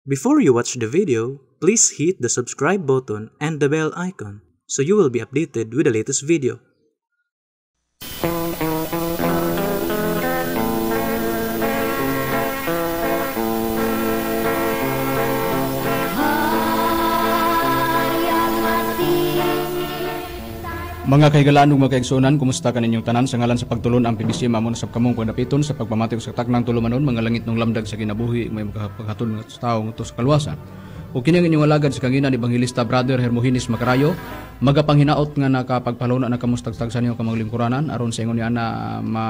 Before you watch the video, please hit the subscribe button and the bell icon so you will be updated with the latest video. Mga kahigalaan ug mga kaigsuonan, kumusta kaninyong tanan? Sa ngalan sa pagtulon ang PBC, mamo na sab kamong pagdapiton sa pagpamati sa taknang tulumanon, mga langit ng lamdag sa kinabuhi, may makapaghatod sa tawo ngadto sa kaluwasan. O kini ang inyong alagad sa kanginan, Ebanghilista Brother Hermogenes Macarayo, magapanghinaot nga nakapagpaluna na kamustagtag sa inyo kamang lingkuranan aron sa ingon niya na ma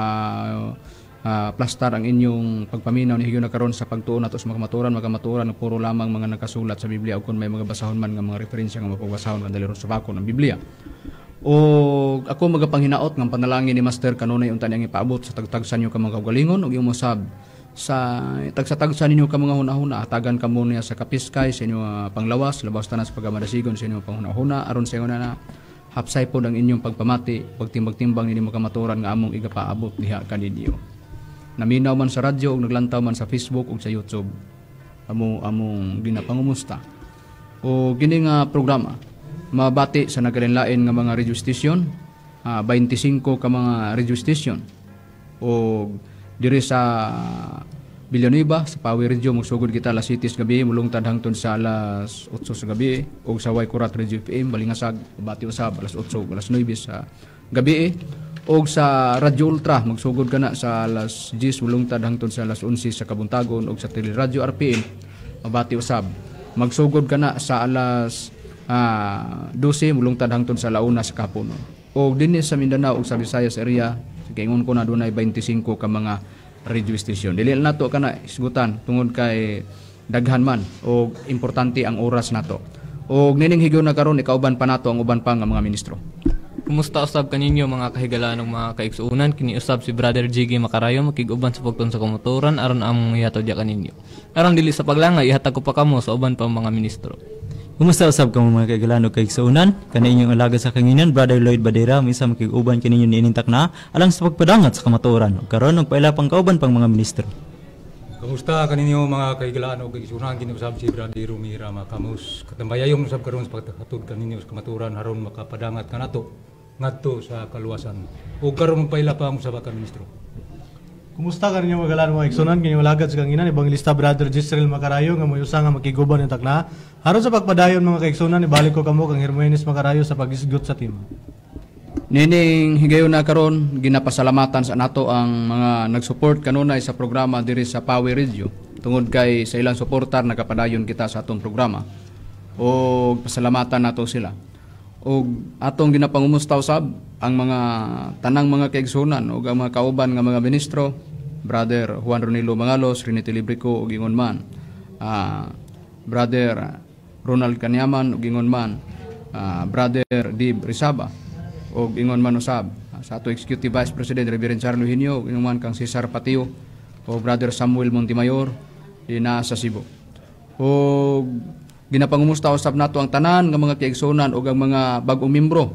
plastar ang inyong pagpaminaw ni higayon na karon sa pagtuon nato sa mga kamatuoran nga puro lamang mga nakasulat sa Biblia o kung may mga basahon man nga mga referensya nga mapagbasahon kan dali sa bakon ang Biblia. O ako magapanghinaot nga panalangin ni Master kanunay unta niyang ipaabot sa tagtagsan niyo ka mga kaugalingon ug imong sab sa tagsa-tagsa ninyo ka mga hunahuna, hatagan kamo niya sa kapiskay sa inyong panglawas, labaw tanan sa pagkamadasigon sa inyong panghunahuna aron sa ingon na hapsay pod ang inyong pagpamati, pagtimbang-timbang ninyo mga kamatuoran nga among igapaabot diha kaninyo. Naminaw man sa radyo ug naglantaw man sa Facebook ug sa YouTube. Amo among ginapangumusta. O gini nga programa mabati sa nagkalinlain nga mga radio station, 25 ka mga radio station. O diri sa Villanueva sa Pawi Radio mogsugod kita alas 7 sa gabi mulungtad hangtod sa alas 8 sa gabi, ug sa Waikurat Radio FM Balingasag bati usab alas 8 alas 9 sa gabi, ug sa Radio Ultra magsugod kana sa alas 10 mulungtad hangtod sa alas 11 sa kabuntagon, ug sa Teleradyo RPN mabati usab magsugod kana sa alas 12 mulungtad hangtod sa launa sa kaponon. Og dinhi sa Mindanao ug sa Visayas area, kaingon ko na dunay 25 ka mga radio station. Dili na nato kana isgutan tungod kay daghan man og importante ang oras nato. Og nining higayon na karon ikauban pa nato ang uban pa nga mga ministro. Kumusta usab kaninyo mga kahigalaan ug mga kaigsuonan? Kini usab si Brother Jiggy Macarayo makig-uban sa pagtuon sa kamatuoran aron among ihatod diya kaninyo. Aron dili sa paglangay, ihatag ko pa kamo sa uban pa mga ministro. Kumusta usab kamo mga kahigalaan ug kaigsuonan? Kani inyong alagad sa kanginan, Brother Lloyd Badera, misa makig-uban kaninyo niining takna alang sa pagpadangat sa kamatuoran. Ug karon nagpaila pang kauban pang mga ministro. Kamusta kaninyo mga kahigalaan ug kaigsuonan? Kini usab si Brother Rumira Makamus. Katambayayong usab karon sa paghatod kaninyo sa kamatuoran aron makapadangat kanato ngadto sa kaluwasan. Ug karon magpaila pa ang usa ka ministro. Kumusta kaninyo mga galan mga igsunan, kini alagad sa kanginan, Ebanghilista Brother Jisrael Macarayo nga moyusa nga makiguban ng takna. Aron sa pagpadayon mga kaigsunan, ibalik ko kamo kang Hermogenes Macarayo sa pagisgot sa tema. Nining higayon na karon ginapasalamatan sa nato ang mga nagsupport kanunay sa programa diri sa Pawi Radio tungod kay sa ilang suportar nakapadayon kita sa atong programa. O pasalamatan nato sila. Og atong ginapangumusta usab ang mga tanang mga kaigsunan ug ang mga kauban nga mga ministro, Brother Juan Ronilo Mangalos, Renete Librico ug ingon man, Brother Ronald Kanyaman ug ingon man, Brother Dib Rizaba ug ingon man usab sa ato Executive Vice President Reverend Charlo Hinyo ug ingon man kang Cesar Patio o Brother Samuel Montemayor dinha sa Cebu. Og ginapangumusta usab nato ang tanan nga mga kaigsunan ug ang mga bag-ong membro.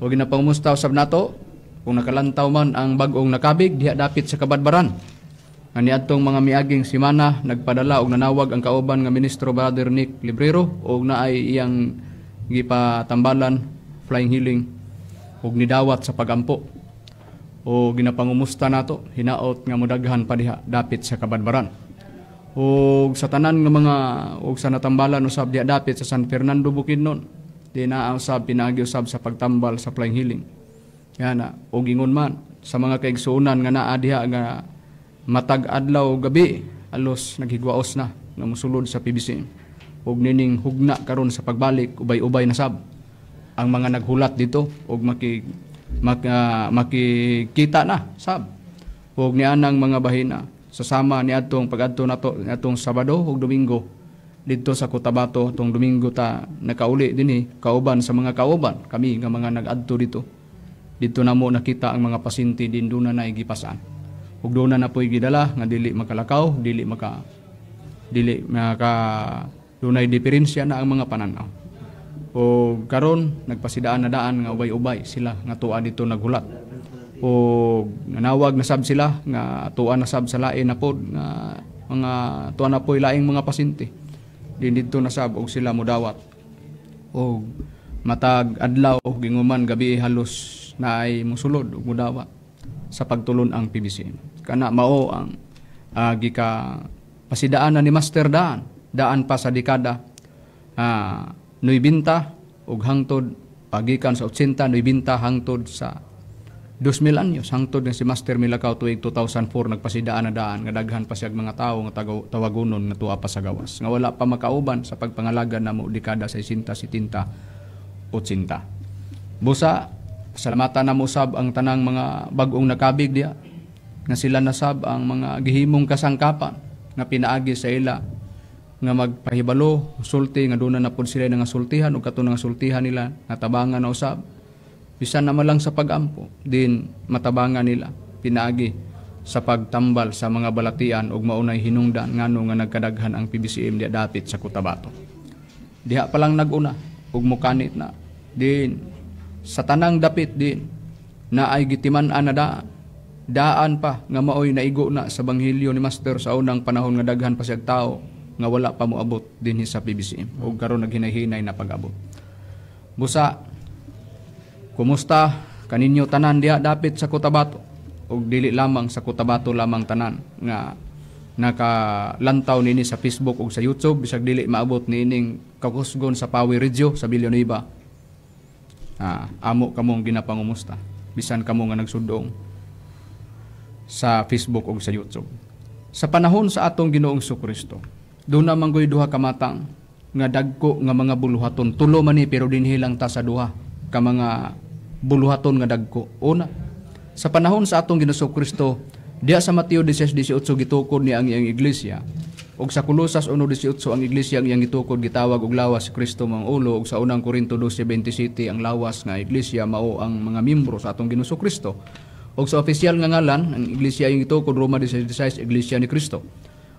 O ginapangumusta usab nato kung nakalantaw man ang bag-ong nakabig diha dapit sa Kabadbaran. Nga niadtong mga miaging semana nagpadala og nanawag ang kauban nga ministro Brother Nick Librero og naay iyang gipatambalan flying healing ug nidawat sa pagampo. O ginapangumusta nato hinaot nga modaghan pa diha dapit sa Kabadbaran. Og sa tanan nga mga og sa natambalan usab diha dapit sa San Fernando Bukidnon, di na usab pinaagi usab sa pagtambal sa flying healing. Yana og ingon man sa mga kaigsuonan nga naa diha nga matag adlaw gabi alos naghigwaos na nga mosulod sa PBC. Og nining hugna karon sa pagbalik ubay-ubay na sab ang mga naghulat dito og makikita na sab og nianang mga bahina sa sama niadtong pagadto nato niadtong Sabado ug Domingo didto sa Cotabato. Tong Domingo ta nakauli dinhi kauban sa mga kauban kami nga mga nag-adto dito. Didto namo nakita ang mga pasyente din duna na gipasaan ug duna na po'y gidala nga dili makalakaw, dili maka dunay diferensya na ang mga pananaw. O karon nagpasidaan na daan nga ubay-ubay sila nga tuwa dito naghulat. O nanawag na sab sila nga tuwa na sab sa lain na pod nga mga tuwa na po'y laing mga pasyente. Din didto na sab og sila modawat. Og matag adlaw ginguman gabi halos naay mosulod ug modawat sa pagtulon ang PBCM. Kana mao ang gika pasidaan na ni Master daan, daan pa sa dekada 90 ug hangtod pagikan sa 80, 90 hangtod sa 2000 anyos, hangtod nga si Master milakaw tuig 2004, nagpasidaan na daan nga daghan pa siyag mga tawo nga tawagonon nga tuwa pa sa gawas nga wala pa makauban sa pagpangalagad namo dekada 60, 70, 80. Busa pasalamatan namo sab ang tanang mga bag-ong nakabig diya nga sila nasab ang mga gihimong kasangkapan nga pinaagi sa ila nga magpahibalo sulti nga duna na pod sila nga sultihan ug kato nga sultihan nila natabangan na usab bisan na lang sa pagampo din matabangan nila pinaagi sa pagtambal sa mga balatian ug maunay hinungdan ngano nga nagkadaghan ang PBCM diha dapit sa Cotabato. Diha pa lang naguna ug mokanit na din sa tanang dapit din na ay gitiman-an na daan daan pa nga maoy naigo na sa banghilyo ni Master sa unang panahon nga daghan pa siyag tao nga wala pa moabot dinhi sa PBCM ug karon naghinay-hinay na pag-abot. Busa kumusta kaninyo tanan diha dapit sa Cotabato ug dili lamang sa Cotabato lamang tanan nga nakalantaw nini sa Facebook ug sa YouTube bisag dili maabot niining kakusgon sa Pawi Radio sa Villanueva. Amo kamong ginapangumusta bisan kamo nga nagsudong sa Facebook ug sa YouTube. Sa panahon sa atong Ginoong Kristo, doon na manggoy duha ka matang nga dagko nga mga buluhaton. Tulo man ni pero dinhi lang ta sa duha ka mga buluhaton nga dagko. Una, sa panahon sa atong Ginoong Kristo, diha sa Mateo 16:18 gitukod niya ang iyang iglesia. Ug sa Kolosas 1:18 ang iglesia ang iyang gitukod gitawag og lawas si Kristo mga ulo, ug sa unang Korinto 12:27 ang lawas nga iglesia mao ang mga miyembro sa atong Ginoong Kristo. Ug sa opisyal nga ngalan ang iglesia ang gitukod Roma 16:16 Iglesia ni Kristo.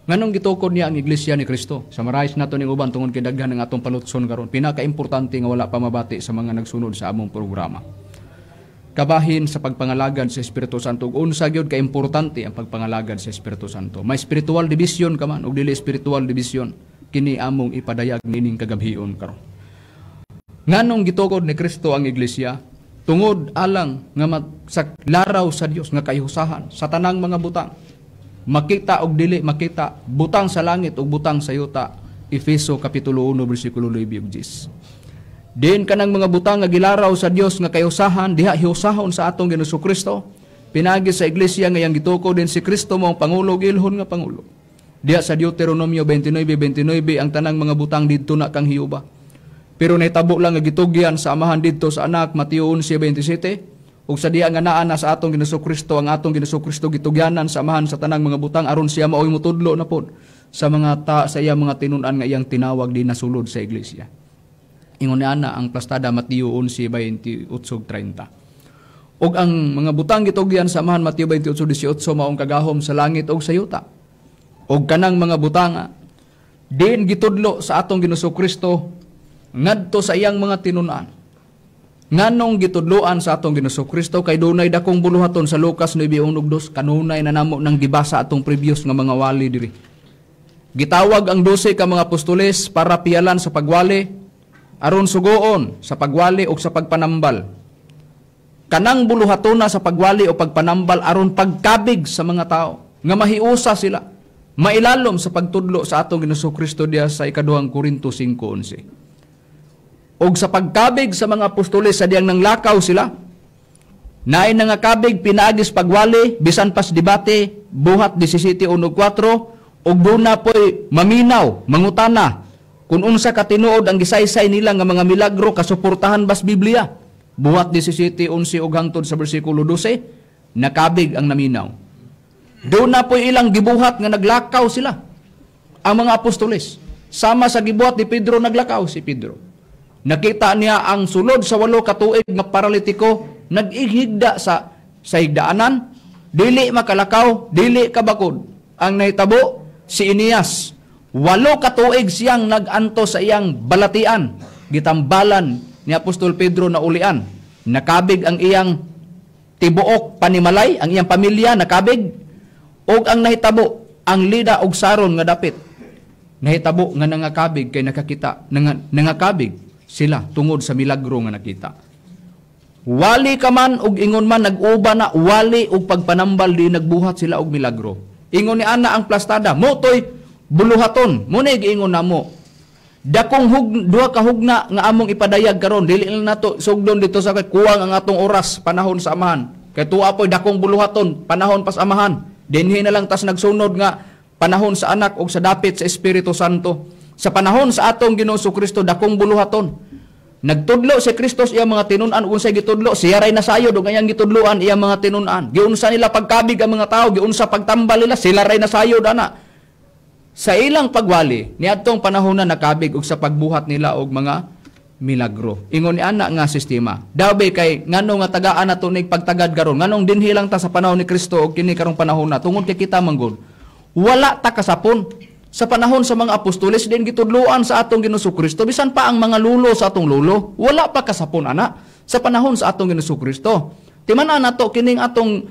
Nganong gitukod niya ang Iglesia ni Kristo? Summarize nato ning uban tungod kay daghan ang atong palutson karon. Pinakaimportante nga wala pa mabati sa mga nagsunod sa among programa. Kabahin sa pagpangalagad sa Espiritu Santo. Ug unsa gyud ka importante ang pagpangalagad sa Espiritu Santo. May spiritual division ka man ug dili spiritual division, kini among ipadayag nining kagabhion karon. Nganong gitukod ni Kristo ang iglesia? Tungod alang nga sa laraw sa Dios nga kaihusahan sa tanang mga butang. Makita og dili makita, butang sa langit ug butang sa yuta. Efeso kapitulo 1 bersikulo 9 ug 10. Din kanang mga butang nga gilaraw sa Dios nga kayusahan, diha hiusahon sa atong Ginoong Kristo. Pinagi sa iglesia nga iyang gitukod din si Kristo mao ang pangulo, gilhon nga pangulo. Diha sa Deuteronomio 29:29 ang tanang mga butang didto na kang Hiuba. Pero nahitabo lang nga gitugyan sa amahan didto sa anak, Mateo 11:27. Ug sa diha nga naa na sa atong Ginoong Kristo, ang atong Ginoong Kristo gitugyanan sa amahan sa tanang mga butang aron siya maoy motudlo na pod sa mga ta sa iyang mga tinun-an nga iyang tinawag di nasulod sa iglesia. Ingon ni ana ang plastada Mateo 11:28-30. Ug ang mga butang gitugyan sa amahan Mateo 28:18 maong kagahom sa langit ug sa yuta. Ug kanang mga butanga din gitudlo sa atong Ginoong Kristo ngadto sa iyang mga tinun-an. Nganong gitudloan sa atong Ginoong Kristo kay dunay dakong buluhaton sa Lucas 9:1-2 kanunay na namo nang gibasa atong previous nga mga wali diri. Gitawag ang 12 ka mga apostoles para piyalan sa pagwali aron sugoon sa pagwali o sa pagpanambal. Kanang buluhatona sa pagwali o pagpanambal aron pagkabig sa mga tao nga mahiusa sila mailalom sa pagtudlo sa atong Ginoong Kristo diha sa 2 Korinto 5:11. Og sa pagkabig sa mga apostoles sa diyang nanglakaw sila, naay nangakabig pinaagis pagwali bisan pas debate buhat 17:1-4 og duna po'y maminaw mangutana kung unsa ka tinuod ang gisaysay nila nga mga milagro kasuportahan bas Biblia. Buhat 17:11 og hangtod sa bersikulo 12 nakabig ang naminaw. Duna po'y ilang gibuhat nga naglakaw sila ang mga apostoles. Sama sa gibuhat ni Pedro, naglakaw si Pedro. Nakita niya ang sulod sa 8 ka tuig nga paralitiko nag-ighigda sa higdaanan, dili makalakaw, dili kabakod. Ang nahitabo si Eneas, 8 ka tuig siyang nag-anto sa iyang balatian, gitambalan ni Apostol Pedro na ulian. Nakabig ang iyang tibuok panimalay, ang iyang pamilya nakabig, ug ang nahitabo ang Lida og Saron nga dapit. Nahitabo nga nangakabig kay nakakita, nangakabig sila tungod sa milagro nga nakita. Wali ka man og ingon man nag-uba na wali og pagpanambal di nagbuhat sila og milagro. Ingon ni ana ang plastada, motoy buluhaton, mo na giingon namo. Dakong duha ka hugna nga among ipadayag karon, dili na nato sugdon dito sa kay kuwang ang atong oras panahon sa amahan. Kay tuwa poy dakong buluhaton panahon pas amahan. Dinhi na lang tas nagsunod nga panahon sa anak og sa dapit sa Espiritu Santo. Sa panahon sa atong Ginoong Kristo dakong buluhaton. Nagtudlo si Kristo sa iyang mga tinun-an, unsay gitudlo, siya ray nasayod ug ang iyang gitudloan iyang mga tinun-an. Giunsa nila pagkabig ang mga tao, giunsa pagtambal nila, sila ray nasayod ana. Sa ilang pagwali niadtong panahon na nakabig og sa pagbuhat nila og mga milagro. Ingon ni ana nga sistema. Daw kay ngano nga tagaan nato nig pagtagad karon, nganong dinhi lang ta sa panahon ni Kristo og kini karong panahon na tungod kay kita manggod. Wala ta kasapon. Sa panahon sa mga apostoles din gitudloan sa atong Ginoong Kristo, bisan pa ang mga lulo sa atong lulo, wala pa kasapon ana sa panahon sa atong Ginoong Kristo. Timan-an nato kining atong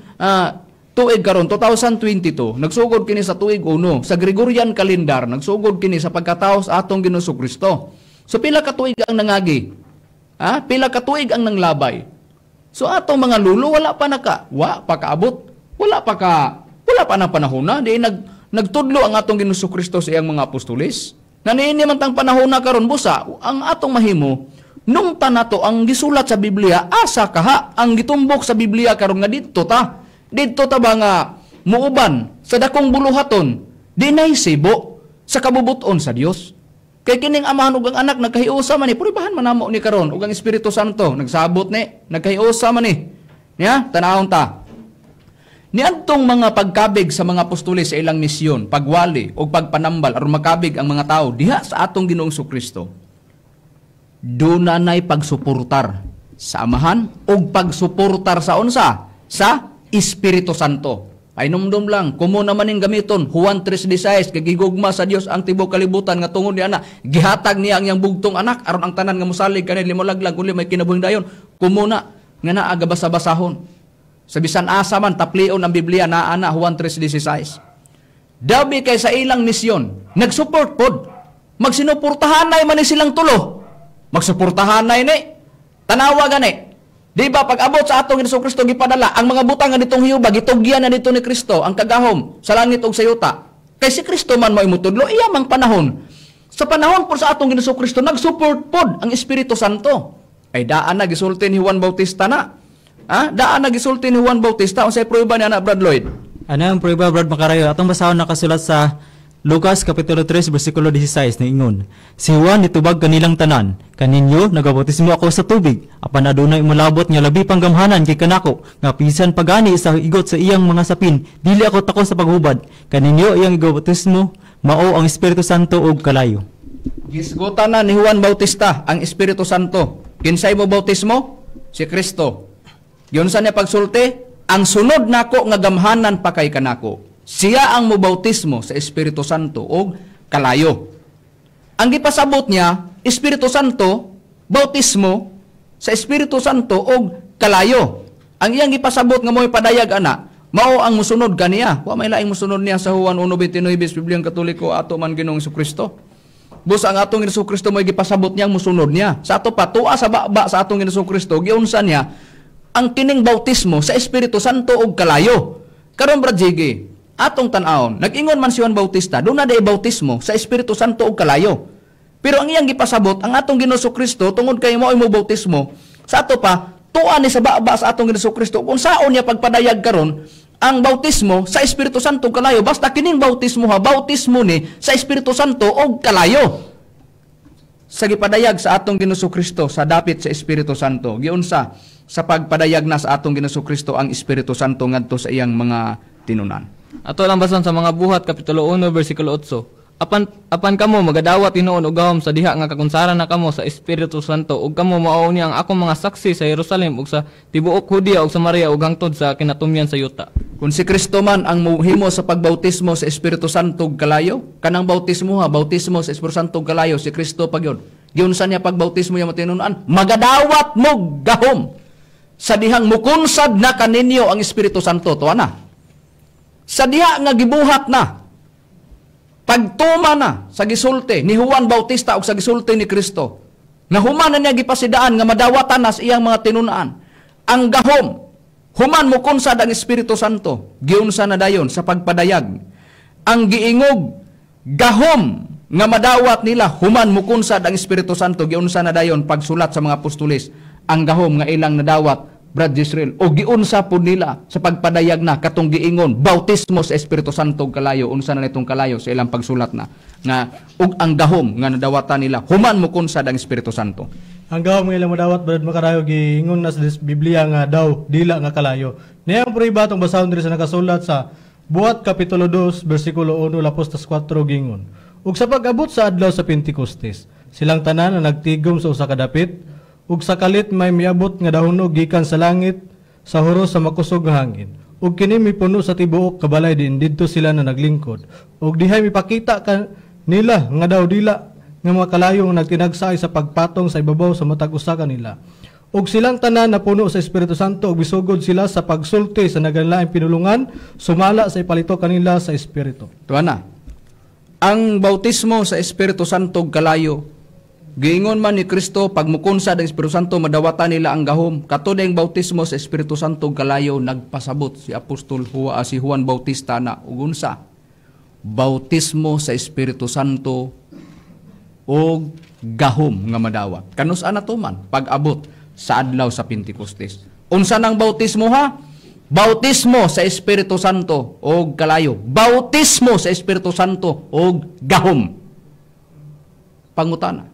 tuig karon 2022, nagsugod kini sa tuig 1 sa Gregorian calendar, nagsugod kini sa pagkatao sa atong Ginoong Kristo. So pila ka tuig ang nangagi? Ha? Pila ka tuig ang nanglabay? So atong mga lulo wala pa naka, wa pa kaabot, wala pa na panahon na di nagtudlo ang atong Ginoong Kristo sa iyang mga apostoles. Naniini man tang panahon na karon busa, ang atong mahimo nung tanato ang gisulat sa Biblia, asa kaha ang gitumbok sa Biblia karon nga didto ta. Didto ta ba nga muuban sa dakong buluhaton, dinay sibo sa kabubuton sa Dios. Kay kining amahan ug ang anak nagkahiusa man ni, puribahan man namo ni karon ug ang Espiritu Santo nagsabot ni, nagkahiusa man ni. Niya, tan-awon ta. Niadtong mga pagkabig sa mga apostoles sa ilang misyon, pagwali o pagpanambal aron makabig ang mga tao diha sa atong Ginoong Kristo. Dunanay pagsuportar sa amahan ug pagsuportar sa unsa? Sa Espiritu Santo. Ay numdum lang, kumo naman ning gamiton, Juan 3:16, kay gigugma sa Dios ang tibuok kalibutan nga tungod ni ana, gihatag niya ang iyang bugtong anak aron ang tanan nga mosalig kanil molaglag uli may kinabuhing dayon. Kumo na nga naa gabasa-basahon. Sa bisan asa man taplion ang Biblia naa na Juan 3:16. Dabi kay sa ilang misyon, nagsupport pod. Magsinuportahanay man ni silang tulo. Magsuportahanay ni. Tanawa gani. Di ba pag abot sa atong Hesus Kristo gipadala ang mga butang nga ditong hiyuba gitugyan na dito ni Kristo ang kagahom sa langit ug sa yuta. Kay si Kristo man mo'y mutudlo iya mang panahon. Sa panahon po sa atong Hesus Kristo nagsupport pod ang Espiritu Santo. Ay daan na gisulti ni Juan Bautista na. Ah, daan na gisulti ni Juan Bautista unsay prueba ni ana Brad Lloyd? Ano ang prueba Brad Makarayo? Atong basahon nakasulat sa Lucas Kapitulo 3 versikulo 16 na ingon, si Juan nitubag kanilang tanan, kaninyo nagabautismo ako sa tubig, apan adunay molabot nga labi panggamhanan kay kanako, nga bisan pagani sa igot sa iyang mga sapin, dili ako tako sa paghubad, kaninyo iyang igabautismo mao ang Espiritu Santo ug kalayo. Gisgutan na ni Juan Bautista ang Espiritu Santo. Kinsay mo bautismo? Si Kristo. Giunsa niya pagsulti? Ang sunod nako nga gamhanan pa kay kanako. Siya ang mobautismo sa Espiritu Santo og kalayo. Ang gipasabot niya, Espiritu Santo, bautismo sa Espiritu Santo og kalayo. Ang iyang gipasabot nga mo'y padayag ana, mao ang musunod kaniya. Wa may laing musunod niya sa Juan 1:29 Bibliang Katoliko ato man Ginoong Kristo. Busa ang atong Ginoong Kristo mo'y gipasabot niya ang musunod niya. Sa ato pa tuwa sa baba sa atong Ginoong Kristo, giunsa niya ang kining bautismo sa Espiritu Santo og kalayo. Karon Brad Jiggy, atong tan-awon, nag-ingon man si Juan Bautista, doon na day bautismo sa Espiritu Santo og kalayo. Pero ang iyang gipasabot, ang atong Ginoong Kristo tungod kay mao mo bautismo, sa ato pa tuwa ni sa baba sa atong Ginoong Kristo kung saon niya pagpadayag karon ang bautismo sa Espiritu Santo og kalayo. Basta kining bautismo ha, bautismo ni sa Espiritu Santo og kalayo. Sa gipadayag sa atong Ginoong Kristo sa dapit sa Espiritu Santo, giunsa sa pagpadayag na sa atong Ginoong Kristo ang Espiritu Santo ngadto sa iyang mga tinunan. Ato lang basan sa mga buhat kapitulo 1 versikulo 8. Apan kamo magadawat hinuon og gahom sa diha nga kakunsaran na kamo sa Espiritu Santo ug kamo mao niya ang akong mga saksi sa Jerusalem ug sa tibuok Judea ug Samaria ug hangtod sa kinatumyan sa yuta. Kung si Kristo man ang mohimo sa pagbautismo sa Espiritu Santo ug kalayo, kanang bautismo ha, bautismo sa Espiritu Santo ug kalayo si Kristo pagyon. Giunsa niya pagbautismo niya matinunan, magadawat mo gahom sa dihang mukunsad na kaninyo ang Espiritu Santo. Tuwa na. Sa diha nga gibuhat na Pagtuma na sa gisulti ni Juan Bautista ug sa gisulti ni Kristo, nga human na niya gipasidaan nga madawatan na sa iyang mga tinun-an ang gahom, human mukunsad ang Espiritu Santo, giunsa na dayon sa pagpadayag ang giingog gahom nga madawat nila human mukunsad ang Espiritu Santo, giunsa na dayon pagsulat sa mga apostoles ang gahom nga ilang nadawat, Brad Israel, o giunsa po nila sa pagpadayag na katong giingon bautismo sa Espiritu Santo kalayo, unsa na nitong kalayo sa ilang pagsulat na nga ug ang gahom nga nadawatan nila human mukunsad ang Espiritu Santo. Ang gahom nga ilang madawat, Brad Makarayo, giingon na sa Biblia nga daw dila nga kalayo. Niya ang prueba atong basahon diri sa nakasulat sa Buhat Kapitulo 2 bersikulo 1 lapos tas 4 gingon. Ug sa pag-abot sa adlaw sa Pentecostes, silang tanan na nagtigom sa usa ka dapit, ug sa kalit may miabot nga dahunog gikan sa langit sa huros sa makusog nga hangin. Ug kini mipuno sa tibuok kabalay diin didto sila na naglingkod. Ug dihay mipakita ka nila nga daw dila nga mga kalayo nga nagtinagsaay sa pagpatong sa ibabaw sa matag usa kanila. Ug silang tanan napuno sa Espiritu Santo ug misugod sila sa pagsulti sa nagalaing pinulungan sumala sa ipalito kanila sa Espiritu. Tuwa na. Ang bautismo sa Espiritu Santo kalayo, giingon man ni Kristo pagmukunsad ang Espiritu Santo madawatan nila ang gahom. Kato ang bautismo sa Espiritu Santo kalayo, nagpasabot si Apostol si Juan Bautista na ugunsa bautismo sa Espiritu Santo og gahom nga madawat. Kanus-a natuman pag-abot sa adlaw sa Pentecostes. Unsa nang bautismo ha? Bautismo sa Espiritu Santo og kalayo. Bautismo sa Espiritu Santo og gahom. Pangutana.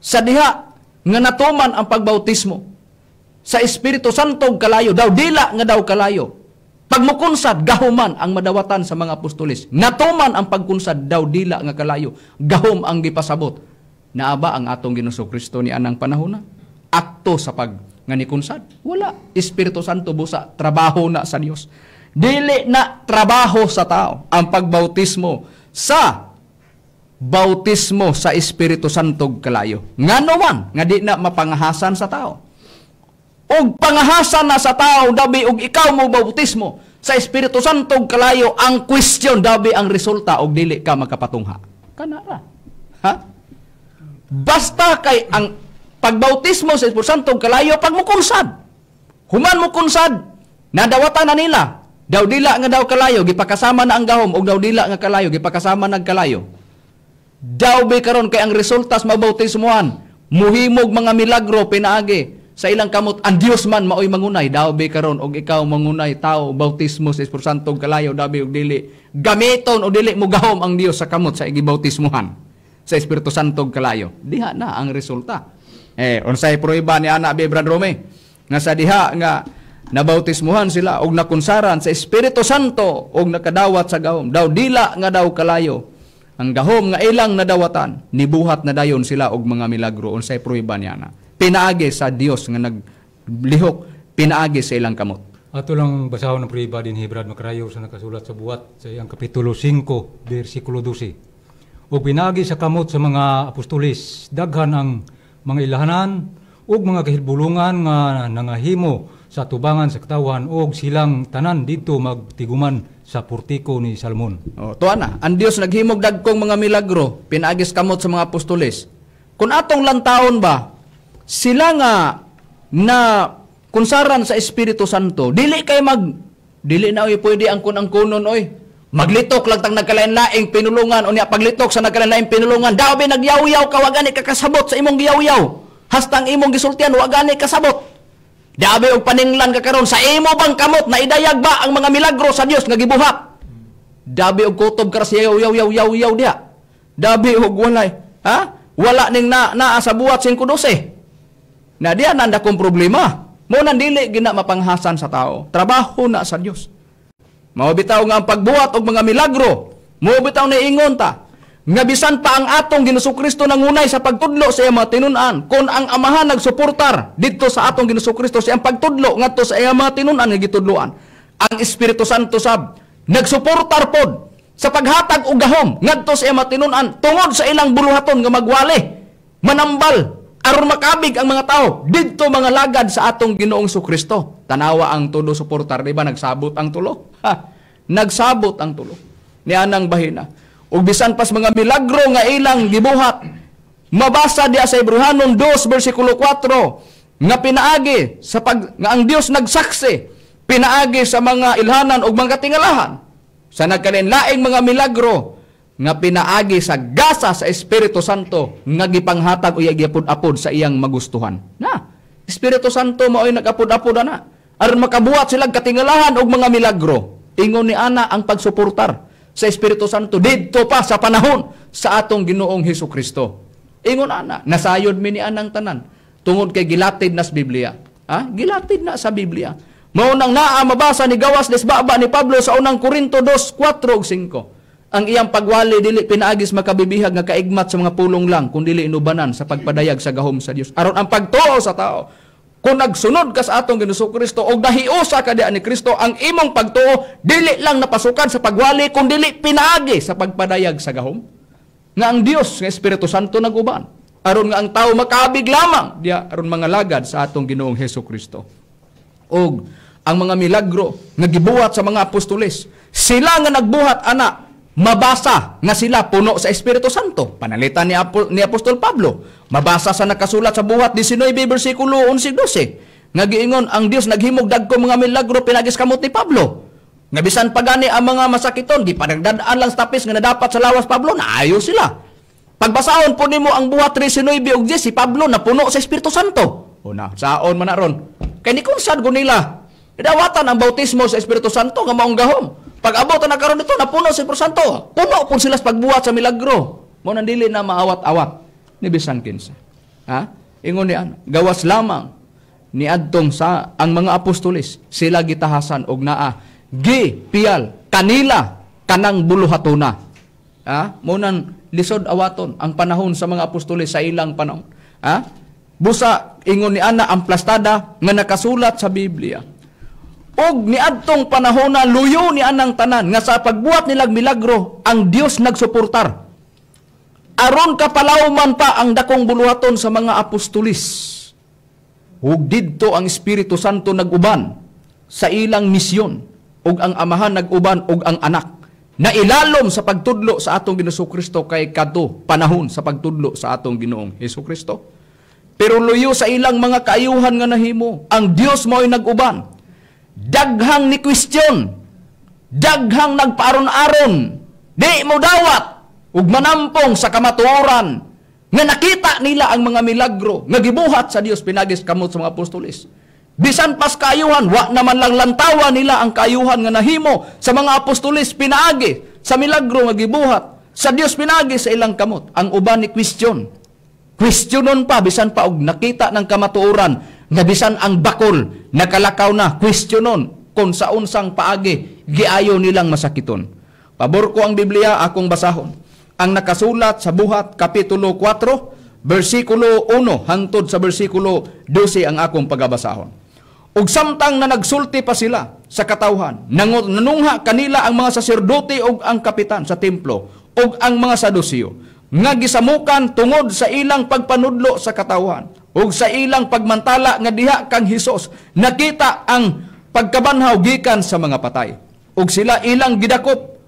Sa diha nga natuman ang pagbautismo sa Espiritu Santo og kalayo, daw dila nga daw kalayo. Pagmukunsad, gahuman ang madawatan sa mga apostoles. Natuman ang pagkunsad, daw dila nga kalayo. Gahom ang gipasabot. Naa ba ang atong Ginoong Kristo ni anang panahona? Akto sa pag nga nikunsad? Wala. Espiritu Santo busa, trabaho na sa Dios. Dili na trabaho sa tao ang pagbautismo sa bautismo sa Espiritu Santo kalayo. Ngano man nga di na mapangahasan sa tao. Og pangahasan na sa tao dabi og ikaw mo bautismo sa Espiritu Santo kalayo, ang question dabi ang resulta og dili ka makapatungha. Kanara. Ha? Basta kay ang pagbautismo sa Espiritu Santo kalayo pagmukunsad. Human mukunsad, nadawatan na nila. Daw dila nga daw kalayo gipakasama na ang gahom, og daw dila nga kalayo gipakasama nag kalayo. Daw be karon kay ang resulta sa mabautismohan, muhimog mga milagro pinaagi sa ilang kamot, ang Dios man maoy mangunay. Daw be karon og ikaw mangunay tao bautismo sa Espiritu Santo kalayo, dabi og dili gamiton o dili mo gahom ang Dios sa kamot sa igibautismohan sa Espiritu Santo kalayo. Diha na ang resulta. Unsay prueba ni ana be Brad Rome nga sa diha nga nabautismuhan sila og nakunsaran sa Espiritu Santo og nakadawat sa gahom, daw dila nga daw kalayo ang gahom nga ilang nadawatan, nibuhat na dayon sila og mga milagro. Unsay prueba ni ana? Pinaagi sa Dios nga naglihok, pinaagi sa ilang kamot. Ato lang basahon ang prueba din Brad Makarayo sa nakasulat sa Buhat sa iyang kapitulo 5 bersikulo 12. Og pinaagi sa kamot sa mga apostoles, daghan ang mga ilahanan ug mga kahilbulungan nga nangahimo sa tubangan sa katawhan, og silang tanan didto magtiguman sa portiko ni Salmon. Oh, tuwa na. Ang Dios naghimog dagkong mga milagro pinaagi sa kamot sa mga apostoles. Kung atong lantaon ba sila nga na kunsaran sa Espiritu Santo, dili kay dili na oy pwede ang kun ang kunon oy. Maglitok lang tang nagkalain-laing pinulungan, unya paglitok sa nagkalain-laing pinulungan, daw be nagyaw-yaw ka, wa gani ka kasabot sa imong giyaw-yaw. Hastang imong gisultian wa gani kasabot. Dabi og paninglan ka karon sa imo bang kamot na idayag ba ang mga milagro sa Dios nga gibuhat? Dabi og kutob ka sa yaw yaw yaw yaw yaw diha. Dabi og walay, ha? Wala ning na naa sa Buhat 5:12. Na diha nanda kong problema. Mo nang dili gina mapanghasan sa tao. Trabaho na sa Dios. Mao bitaw nga ang pagbuhat og mga milagro, mao bitaw na ingon ta nga bisan pa ang atong Ginoong Kristo nangunay sa pagtudlo sa iyang mga tinun-an, kon ang amahan nagsuportar didto sa atong Ginoong Kristo sa iyang pagtudlo ngadto sa iyang mga tinun-an nga gitudloan, ang Espiritu Santo sab nagsuportar pod sa paghatag og gahom ngadto sa iyang mga tinun-an tungod sa ilang buluhaton nga magwali, manambal aron makabig ang mga tao didto mga lagad sa atong Ginoong Kristo. Tanawa ang tulo suportar, di ba nagsabot ang tulo? Ha, nagsabot ang tulo ni anang bahina. Ug bisan pas mga milagro nga ilang gibuhat, mabasa diya sa Hebreohanon 2 bersikulo 4 nga pinaagi sa pag nga ang Dios nagsaksi pinaagi sa mga ilhanan ug mga katingalahan sa nagkalain-laing mga milagro nga pinaagi sa gasa sa Espiritu Santo nga gipanghatag o giapod-apod sa iyang magustuhan. Na, Espiritu Santo mao'y nag-apod-apod ana aron makabuhat silang katingalahan og mga milagro. Ingon ni ana ang pagsuportar sa Espiritu Santo didto pa sa panahon sa atong Ginoong Hesus Kristo. Ingon ana, nasayod mi ni anang tanan tungod kay gilatid na sa Biblia. Ha? Gilatid na sa Biblia. Mao nang naa mabasa ni gawas desbaba ni Pablo sa unang Korinto 2, 4 ug 5. Ang iyang pagwali dili pinaagis makabibihag nga kaigmat sa mga pulong lang kun dili inubanan sa pagpadayag sa gahom sa Dios. Aron ang pagtuo sa tao, kung nagsunod ka sa atong Ginoong Kristo og nahiusa ka diha ni Kristo, ang imong pagtuo dili lang napasukan sa pagwali kun dili pinaagi sa pagpadayag sa gahom nga ang Dios nga Espiritu Santo naguban aron nga ang tao makabig lamang diha aron mga lagad sa atong Ginoong Hesus Kristo. Og ang mga milagro nga gibuhat sa mga apostoles, sila nga nagbuhat ana mabasa nga sila puno sa Espiritu Santo. Panalitan ni Apostol Pablo, mabasa sa nakasulat sa Buhat 19 bersikulo 11-12 nga giingon ang Dios naghimog dagko mga milagro pinagis kamot ni Pablo. Nga bisan pagani ang mga masakiton gipanagdad-an lang sa tapis nga nadapat sa lawas Pablo, naayo sila. Pagbasahon po nimo ang Buhat 19 ug 10, si Pablo napuno sa Espiritu Santo. O na, saon man na ron. Kay ni kunsad ko nila, dawatan ang bautismo sa Espiritu Santo nga maong gahom. Pag abot na karon dito, napuno sa Espiritu Santo. Puno po sila sa pagbuhat sa milagro. Mo nang dili na maawat-awat ni bisan kinsa. Ha? Ingon ni ana, gawas lamang ni adtong sa ang mga apostoles, sila gitahasan og naa gi pial kanila kanang buluhatuna. Ha? Mo nang lisod awaton ang panahon sa mga apostoles sa ilang panahon. Ha? Busa ingon ni ana ang plastada nga nakasulat sa Biblia. Og niadtong panahona luyo ni anang tanan nga sa pagbuhat nilag milagro ang Dios nagsuportar. Aron kapalawman pa ang dakong buluhaton sa mga apostolis. Ug didto ang Espiritu Santo nag-uban sa ilang misyon, ug ang Amahan nag-uban ug ang Anak na ilalom sa pagtudlo sa atong Ginoong Kristo kay kadto panahon sa pagtudlo sa atong Ginoong Hesus Kristo. Pero luyo sa ilang mga kaayuhan nga nahimo, ang Dios mao'y nag-uban. Daghang ni question, daghang nagpaaron-aron, di mo dawat ug manampong sa kamatuoran nga nakita nila ang mga milagro nga gibuhat sa Dios pinagis kamot sa mga apostoles. Bisan pas kaayuhan, wa naman lang lantawa nila ang kaayuhan nga nahimo sa mga apostoles pinaagi sa milagro nga gibuhat sa Dios pinaagi sa ilang kamot. Ang uban ni question, questionon pa bisan pa og nakita ng kamatuoran nga bisan ang bakol nakalakaw na, questionon kung sa unsang paagi giayo nilang masakiton. Pabor ko ang Biblia akong basahon ang nakasulat sa Buhat kapitulo 4 bersikulo 1 hangtod sa bersikulo 12 ang akong pagabasahon. Ug samtang na nagsulti pa sila sa katawhan, nanungha kanila ang mga saserdote ug ang kapitan sa templo ug ang mga Saduceo nga gisamukan tungod sa ilang pagpanudlo sa katawhan ug sa ilang pagmantala nga diha kang Hesus nakita ang pagkabanhaw gikan sa mga patay. Ug sila ilang gidakop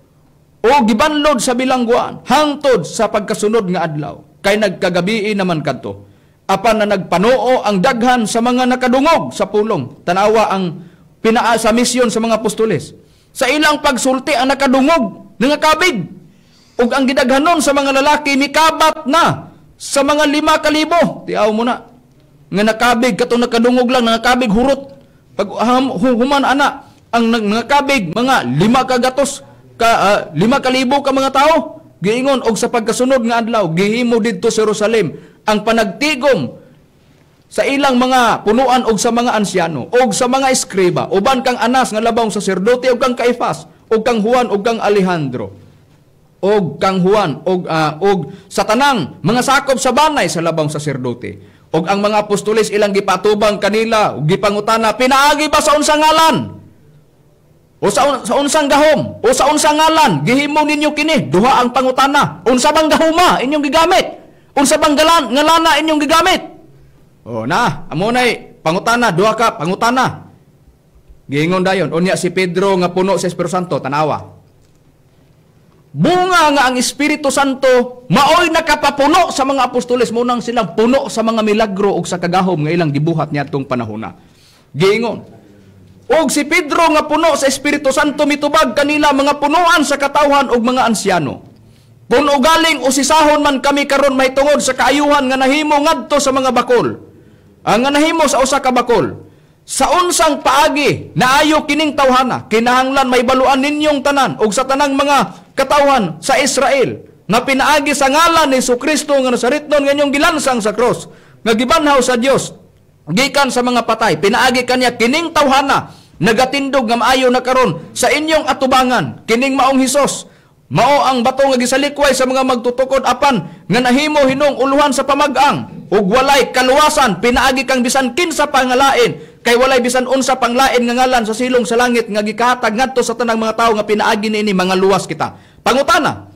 o gibanlod sa bilangguan hangtod sa pagkasunod nga adlaw kay nagkagabii naman kadto. Apan na nagpanuo ang daghan sa mga nakadungog sa pulong. Tanawa ang pinaa sa misyon sa mga apostoles. Sa ilang pagsulti ang nakadungog nangakabig, ug ang gidaghanon sa mga lalaki mikabat na sa mga 5,000. Tiaw mo na nga nakabig katong nakadungog lang nangakabig hurot. Pag human ana ang nangakabig mga 5 kagatos ka 5,000 ka mga tao. Giingon og sa pagkasunod nga adlaw gihimo didto sa Jerusalem ang panagtigom sa ilang mga punuan og sa mga ansyano og sa mga eskriba uban kang Anas nga labong saserdote og kang Caifas og kang Juan og kang Alejandro og kang Juan og og sa tanang mga sakop sa banay sa labong saserdote. Og ang mga apostoles ilang gipatubang kanila ug gipangutana, pinaagi ba sa unsang ngalan o sa unsang gahom o sa unsang ngalan gihimo ninyo kini? Duha ang pangutana. Unsa bang gahoma inyong gigamit? Unsa bang ngalana inyong gigamit? O na, amo nay pangutana, duha ka pangutana. Giingon dayon unya si Pedro nga puno sa Espiritu Santo, tanawa. Bunga nga ang Espiritu Santo maoy nakapapuno sa mga apostoles, mo nang silang puno sa mga milagro ug sa kagahom nga ilang gibuhat niadtong panahona. Giingon, og si Pedro nga puno sa Espiritu Santo mitubag kanila mga punuan sa katawhan ug mga ansyano. Kung ugaling usisahon man kami karon mahitungod sa kaayuhan nga nahimo ngadto sa mga bakol, ang nga nahimo sa usa ka bakol, sa unsang paagi naayo kining tawhana, kinahanglan may baluan ninyong tanan ug sa tanang mga katawhan sa Israel nga pinaagi sa ngalan ni Jesucristo nga Nazaretnon nga inyong gilansang sa cross, nga gibanhaw sa Dios gikan sa mga patay, pinaagi kaniya kining tawhana nagatindog nga maayo na karon sa inyong atubangan, kining maong Hesus mao ang bato nga gisalikway sa mga magtutukod apan nga nahimo hinong uluhan sa pamag-ang ug walay kaluwasan pinaagi kang bisan kinsa pangalain, kay walay bisan unsa panglain nga ngalan sa silong sa langit nga gikahatag ngadto sa tanang mga tawo nga pinaagi niini mga luwas kita. Pangutana,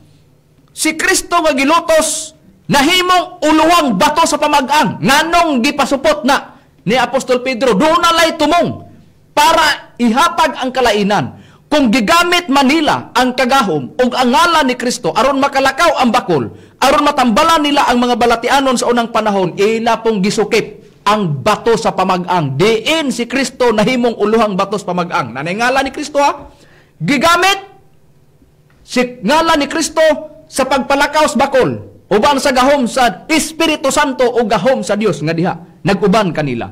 si Kristo nga gilutos nahimong uluhang bato sa pamag-ang, nganong gipasupot na ni Apostol Pedro doon lay tumong para ihatag ang kalainan. Kung gigamit manila ang kagahom ug ang ngalan ni Kristo aron makalakaw ang bakol, aron matambalan nila ang mga balatianon sa unang panahon, ila pong gisukip ang bato sa pamag-ang. Diin si Kristo nahimong uluhang bato sa pamag-ang. Nanay ngalan ni Kristo ha? Gigamit si ngalan ni Kristo sa pagpalakaw sa bakol, uban sa gahom sa Espiritu Santo o gahom sa Dios nga diha nag-uban kanila.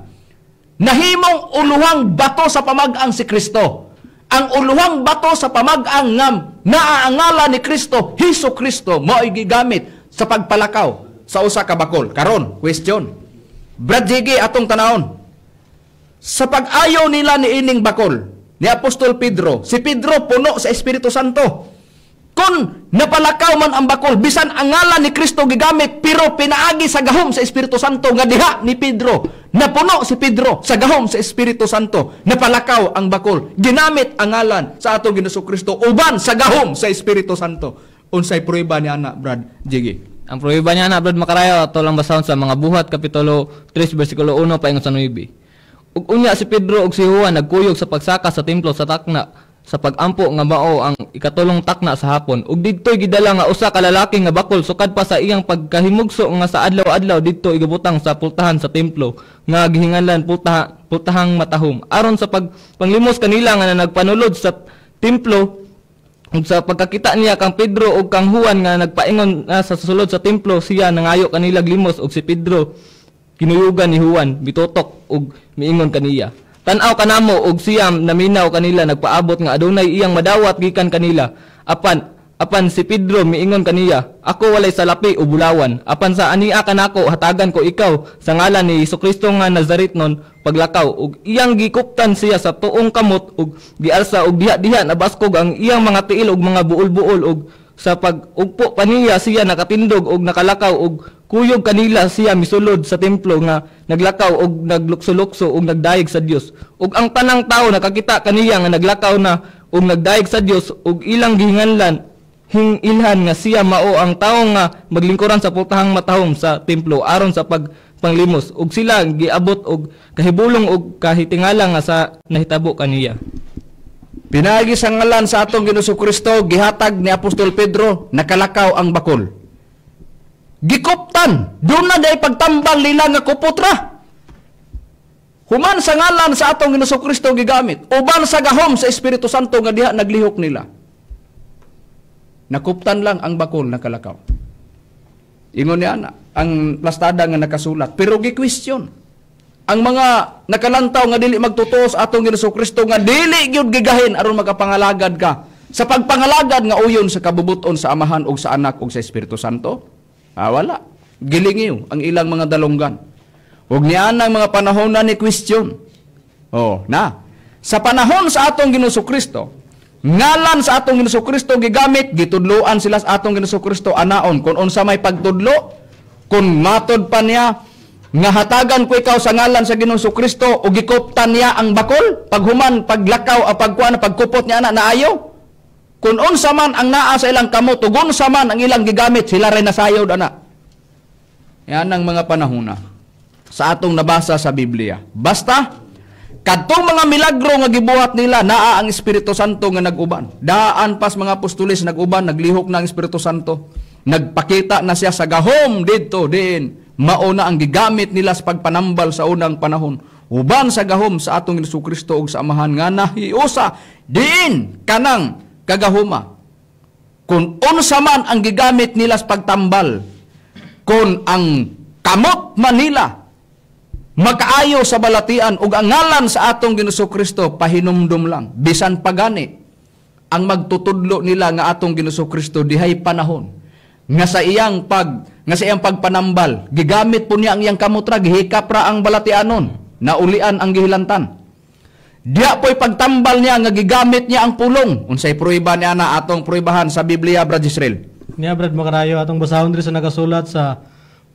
Nahimong uluhang bato sa pamag-ang si Kristo. Ang uluhang bato sa pamag-ang ngam naaangala ni Kristo, Hesus Kristo, mao'y gigamit sa pagpalakaw sa usa ka bakol. Karon, question. Brad Jiggy, atong tanawon. Sa pag-ayo nila ni ining bakol ni Apostol Pedro, si Pedro puno sa Espiritu Santo. Kung napalakaw man ang bakol, bisan ang ngalan ni Kristo gigamit, pero pinaagi sa gahom sa Espiritu Santo nga diha ni Pedro, napuno si Pedro sa gahom sa Espiritu Santo, napalakaw ang bakol, ginamit ang ngalan sa atong Ginoong Kristo uban sa gahom sa Espiritu Santo. Unsay prueba ni ana, Brad Jiggy? Ang prueba niya ana, Brad Makarayo, ato lang basahon sa mga Buhat kapitulo 3 bersikulo 1 paingon sa 9. Ug unya si Pedro ug si Juan nagkuyog sa pagsaka sa templo sa takna sa pagampo nga mao ang ikatulong takna sa hapon. Ug didtoy gidala nga usa ka lalaki nga bakol sukad pa sa iyang pagkahimugso nga sa adlaw-adlaw didto igabutang sa pultahan sa templo nga gihinganlan pultahang matahom, aron sa pagpanglimos kanila nga nagpanulod sa templo. Ug sa pagkakita niya kang Pedro ug kang Juan nga nagpaingon na sa sulod sa templo, siya nangayo kanila limos, ug si Pedro kinuyugan ni Juan mitutok ug miingon kaniya, tan-aw kanamo. Ug siya naminaw kanila nagpaabot nga adunay iyang madawat gikan kanila. Apan si Pedro miingon kaniya, ako walay salapi o bulawan, apan sa ania kanako hatagan ko ikaw sa ngalan ni Jesucristo nga Nazaretnon paglakaw. Ug iyang gikuptan siya sa tuong kamot ug gialsa, ug diha-diha nabaskog ang iyang mga tiil ug mga buol-buol, ug sa pag-ugpo pa niya siya nakatindog ug nakalakaw, ug kuyog kanila siya misulod sa templo nga naglakaw og naglukso-lukso ug nagdayeg sa Dios. Ug ang tanang tawo nakakita kaniya nga naglakaw na ug nagdayeg sa Dios, ug ilang gihinganlan hingilhan nga siya mao ang tawo nga maglingkuran sa pultahang matahom sa templo aron sa pagpanglimos. Ug sila giabot og kahibulong ug kahitingala nga sa nahitabo kaniya. Pinaagi sa ngalan sa atong Ginoong Kristo gihatag ni Apostol Pedro, nakalakaw ang bakol. Gikuptan, doon na day pagtambal nila nga kuputra. Human sa ngalan sa atong Ginoong Kristo gigamit, uban sa gahom sa Espiritu Santo nga diha naglihok nila. Nakuptan lang ang bakol, nakalakaw. Ingon niya na, ang plastada nga nakasulat. Pero gi-question ang mga nakalantaw nga dili magtotoo sa atong Ginoong Kristo nga dili gyud gigahin aron makapangalagad ka sa pagpangalagad nga uyon sa kabubuton sa Amahan ug sa Anak ug sa Espiritu Santo. Ah, wala. Gilingiw ang ilang mga dalunggan. Ug nianang mga panahon na ni question. Oh, na. Sa panahon sa atong Ginoong Kristo, ngalan sa atong Ginoong Kristo gigamit, gitudloan sila sa atong Ginoong Kristo anaon kung unsa may pagtudlo, kung matod pa niya nga hatagan ko ikaw sa ngalan sa Ginoong Kristo ug gikuptan niya ang bakol, paghuman paglakaw a pagkuan pagkupot niya ana naayo. Kung unsa man ang naa sa ilang kamot ug unsa man ang ilang gigamit, sila rin nasayod ana. Yan ang mga panahona sa atong nabasa sa Biblia. Basta Kadtong mga milagro nga gibuhat nila, naa ang Espiritu Santo nga nag-uban. Daan pas mga apostoles nag-uban, naglihok na ang Espiritu Santo. Nagpakita na siya sa gahom didto diin mauna ang gigamit nila sa pagpanambal sa unang panahon. Uban sa gahom sa atong Hesus Kristo ug sa Amahan nga nahiusa diin kanang kagahuma. Kung unsa man ang gigamit nila sa pagtambal, kung ang kamot man nila makaayo sa balatian ug ang ngalan sa atong Ginoong Kristo pahinumdum lang, bisan pagani ang magtutudlo nila nga atong Ginoong Kristo dihay panahon nga sa iyang pagpanambal gigamit po niya ang iyang kamutra, gihikap ra ang balatianon, naulian ang gihilantan. Diya po'y pagtambal niya nga gigamit niya ang pulong. Unsay prueba niya na atong pruebahan sa Biblia, Brad Israel? Niya, Brad Makarayo, atong basahon diri sa nakasulat sa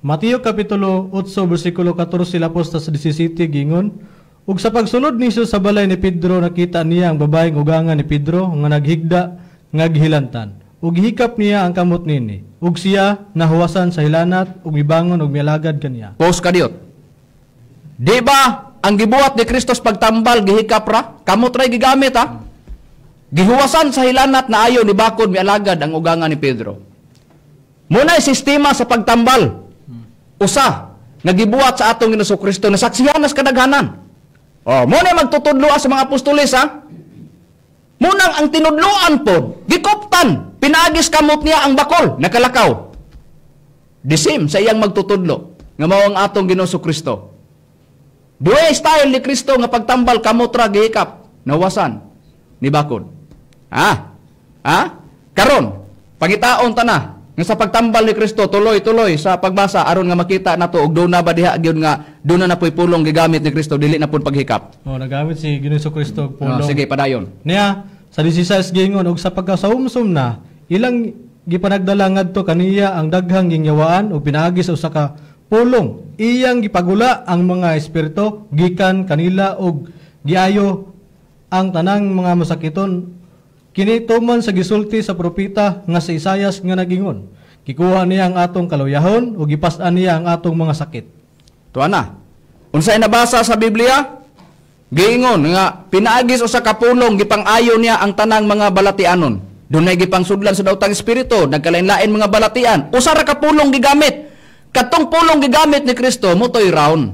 Mateo Kapitulo 8, versikulo 14 lapos ta sa 17, gingon, ug sa pagsulod ni Jesus sa balay ni Pedro, nakita niya ang babaeng ugangan ni Pedro nga naghigda nga gihilantan. Ug gihikap niya ang kamot nini, ug siya nahuwasan sa hilanat ug mibangon ug mialagad kaniya. Pause ka diyot. Di ba ang gibuhat ni Kristos pagtambal gihikap ra? Kamot ra gigamit ha. Gihuwasan sa hilanat na ayo ni bakod mialagad ang ugangan ni Pedro. Muna'y sistema sa pagtambal. Usa nga gibuhat sa atong Ginoong Kristo nasaksihan nas kadaghanan. Oh, muna magtutudlo sa mga apostoles ha. Munang ang tinudloan pod, gikoptan, pinaagis kamot niya ang bakol, nakalakaw. Disim sa iyang magtutudlo nga mao ang atong Ginoong Kristo. Duay style ni Kristo nga pagtambal kamot ra gihikap, nawasan ni bakod. Ha? Ha? Karon, pangitaon ta na nga sa pagtambal ni Kristo tuloy-tuloy sa pagbasa aron nga makita nato og doon na ba diha gyud nga doon na napoy pulong gigamit ni Kristo, dili na pud paghikap. Oh, nagamit si Ginoong Kristo og pulong. Oh, sige, padayon. Niya sa 16 gingon, og sa pagkasaumsom na ilang gipanagdala ngadto kaniya ang daghang gingyawaan og pinaagi sa usa ka pulong, iyang gipagula ang mga espiritu gikan kanila og giayo ang tanang mga masakiton. Kini tuman sa gisulti sa propeta nga si Isayas nga nagingon, gikuha niya ang atong kaluyahon ug gipas-an niya ang atong mga sakit. Tuwa na. Unsay nabasa sa Biblia? Giingon nga pinaagis usa ka pulong gipang-ayo niya ang tanang mga balatianon. Dunay gipangsudlan sa daotang espiritu, nagkalain-lain mga balatian. Usa ra ka pulong gigamit. Katong pulong gigamit ni Kristo motoy round.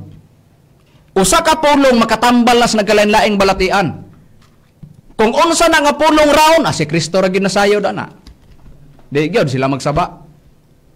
Usa ka pulong makatambal nas nagkalain-laing balatian. Kung unsa na nga pulong round, si Kristo ra ginasayod ana. Di gyud sila magsaba.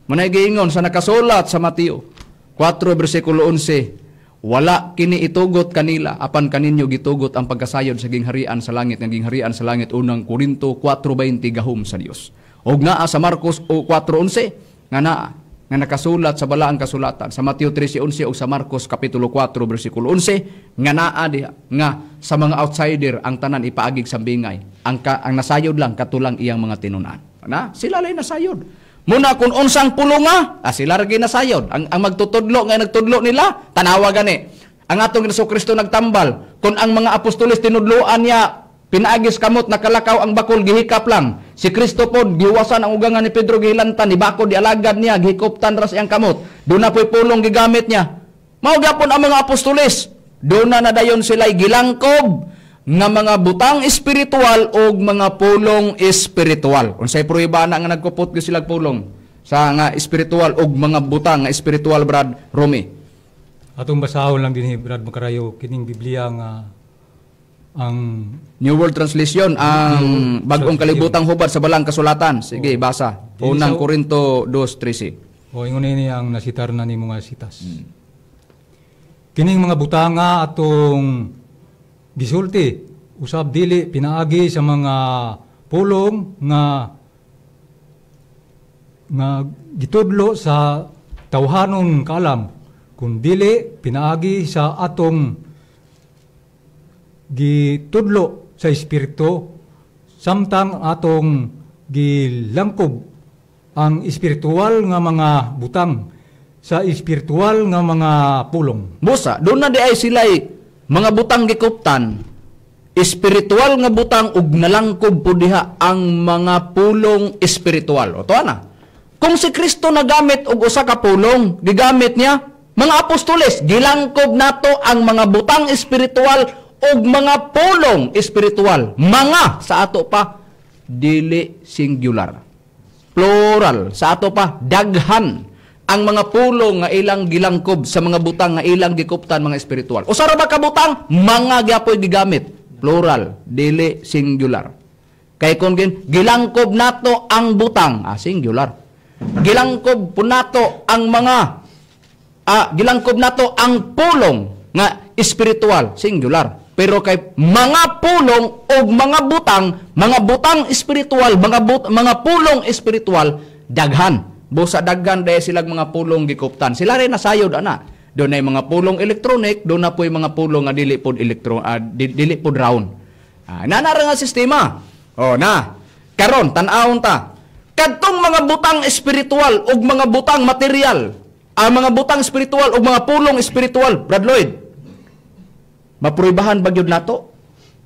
Manay giingon sa nakasulat sa Mateo 4 bersikulo 11, wala kini itugot kanila apan kaninyo gitugot ang pagkasayod sa gingharian sa langit, nga gingharian sa langit, unang Korinto 4:20 gahom sa Dios. Og naa sa Marcos 4:11 nga naa nga nakasulat sa balaang kasulatan sa Mateo 13:11 ug sa Marcos kapitulo 4 bersikulo 11 nga naa diha nga sa mga outsider ang tanan ipaagig sa bingay, ang nasayod lang katulang iyang mga tinunan. Na sila lay nasayod. Muna kung unsang pulunga, sila ra ginasayod. Ang magtutudlo nga nagtudlo nila, tanawa gani. Ang atong Hesus Kristo nagtambal, kung ang mga apostoles tinudloan niya pinaagis kamot nakalakaw ang bakol gihikap lang. Si Kristo pod gihuwasan ang ugangan ni Pedro gihilantan, ni bakod dialagad niya, gihikoptan ra siyang kamot. Doon na po'y pulong gigamit niya. Mao gyapon ang mga apostoles. Doon na nadayon sila'y gilangkob nga mga butang espiritual og mga pulong espiritual. Unsay prueba na nga nagkupot gyud sila pulong sa nga espiritual og mga butang nga espiritual, Brad Romy? Atong basahon lang dinhi, Brad Makarayo, kining Biblia nga ang New World Translation, ang bagong kalibutang hubad sa balang kasulatan. Sige, basa. Unang Korinto 2:13. O ingon ini ang nasitar na ni mga sitas. Kining mga butanga atong gisulti usab dili pinaagi sa mga pulong nga gitudlo sa tawhanon kaalam, kun dili pinaagi sa atong gitudlo sa espiritu, samtang atong gilangkob ang espiritual nga mga butang sa espiritual nga mga pulong. Busa, doon na di ay sila'y mga butang gikuptan, espiritual nga butang ug nalangkob po diha ang mga pulong espiritual. O, tuwa na. Kung si Kristo nagamit og usa ka pulong, gigamit niya mga apostoles, gilangkob nato ang mga butang espiritual ug mga pulong espiritual. Mga sa ato pa dili singular. Plural sa ato pa daghan ang mga pulong nga ilang gilangkob sa mga butang nga ilang gikuptan mga espiritual. Usa ra ba ka butang? Mga gyapoy gigamit. Plural, dili singular. Kay kung gilangkob nato ang butang, singular. Gilangkob po nato ang mga gilangkob nato ang pulong nga espiritual, singular. Pero kay mga pulong o mga butang espiritual, mga pulong espiritual, daghan. Busa daghan dahil silang mga pulong gikuptan. Sila rin nasayod ana. Doon ay mga pulong electronic, doon na po'y mga pulong nga dili pod dili pod round. Nanara nga sistema. O na. Karon tan-awon ta. Kadtong mga butang espiritual ug mga butang material, ang mga butang espiritual ug mga pulong espiritual, Brad Lloyd, mapruibahan ba gyud nato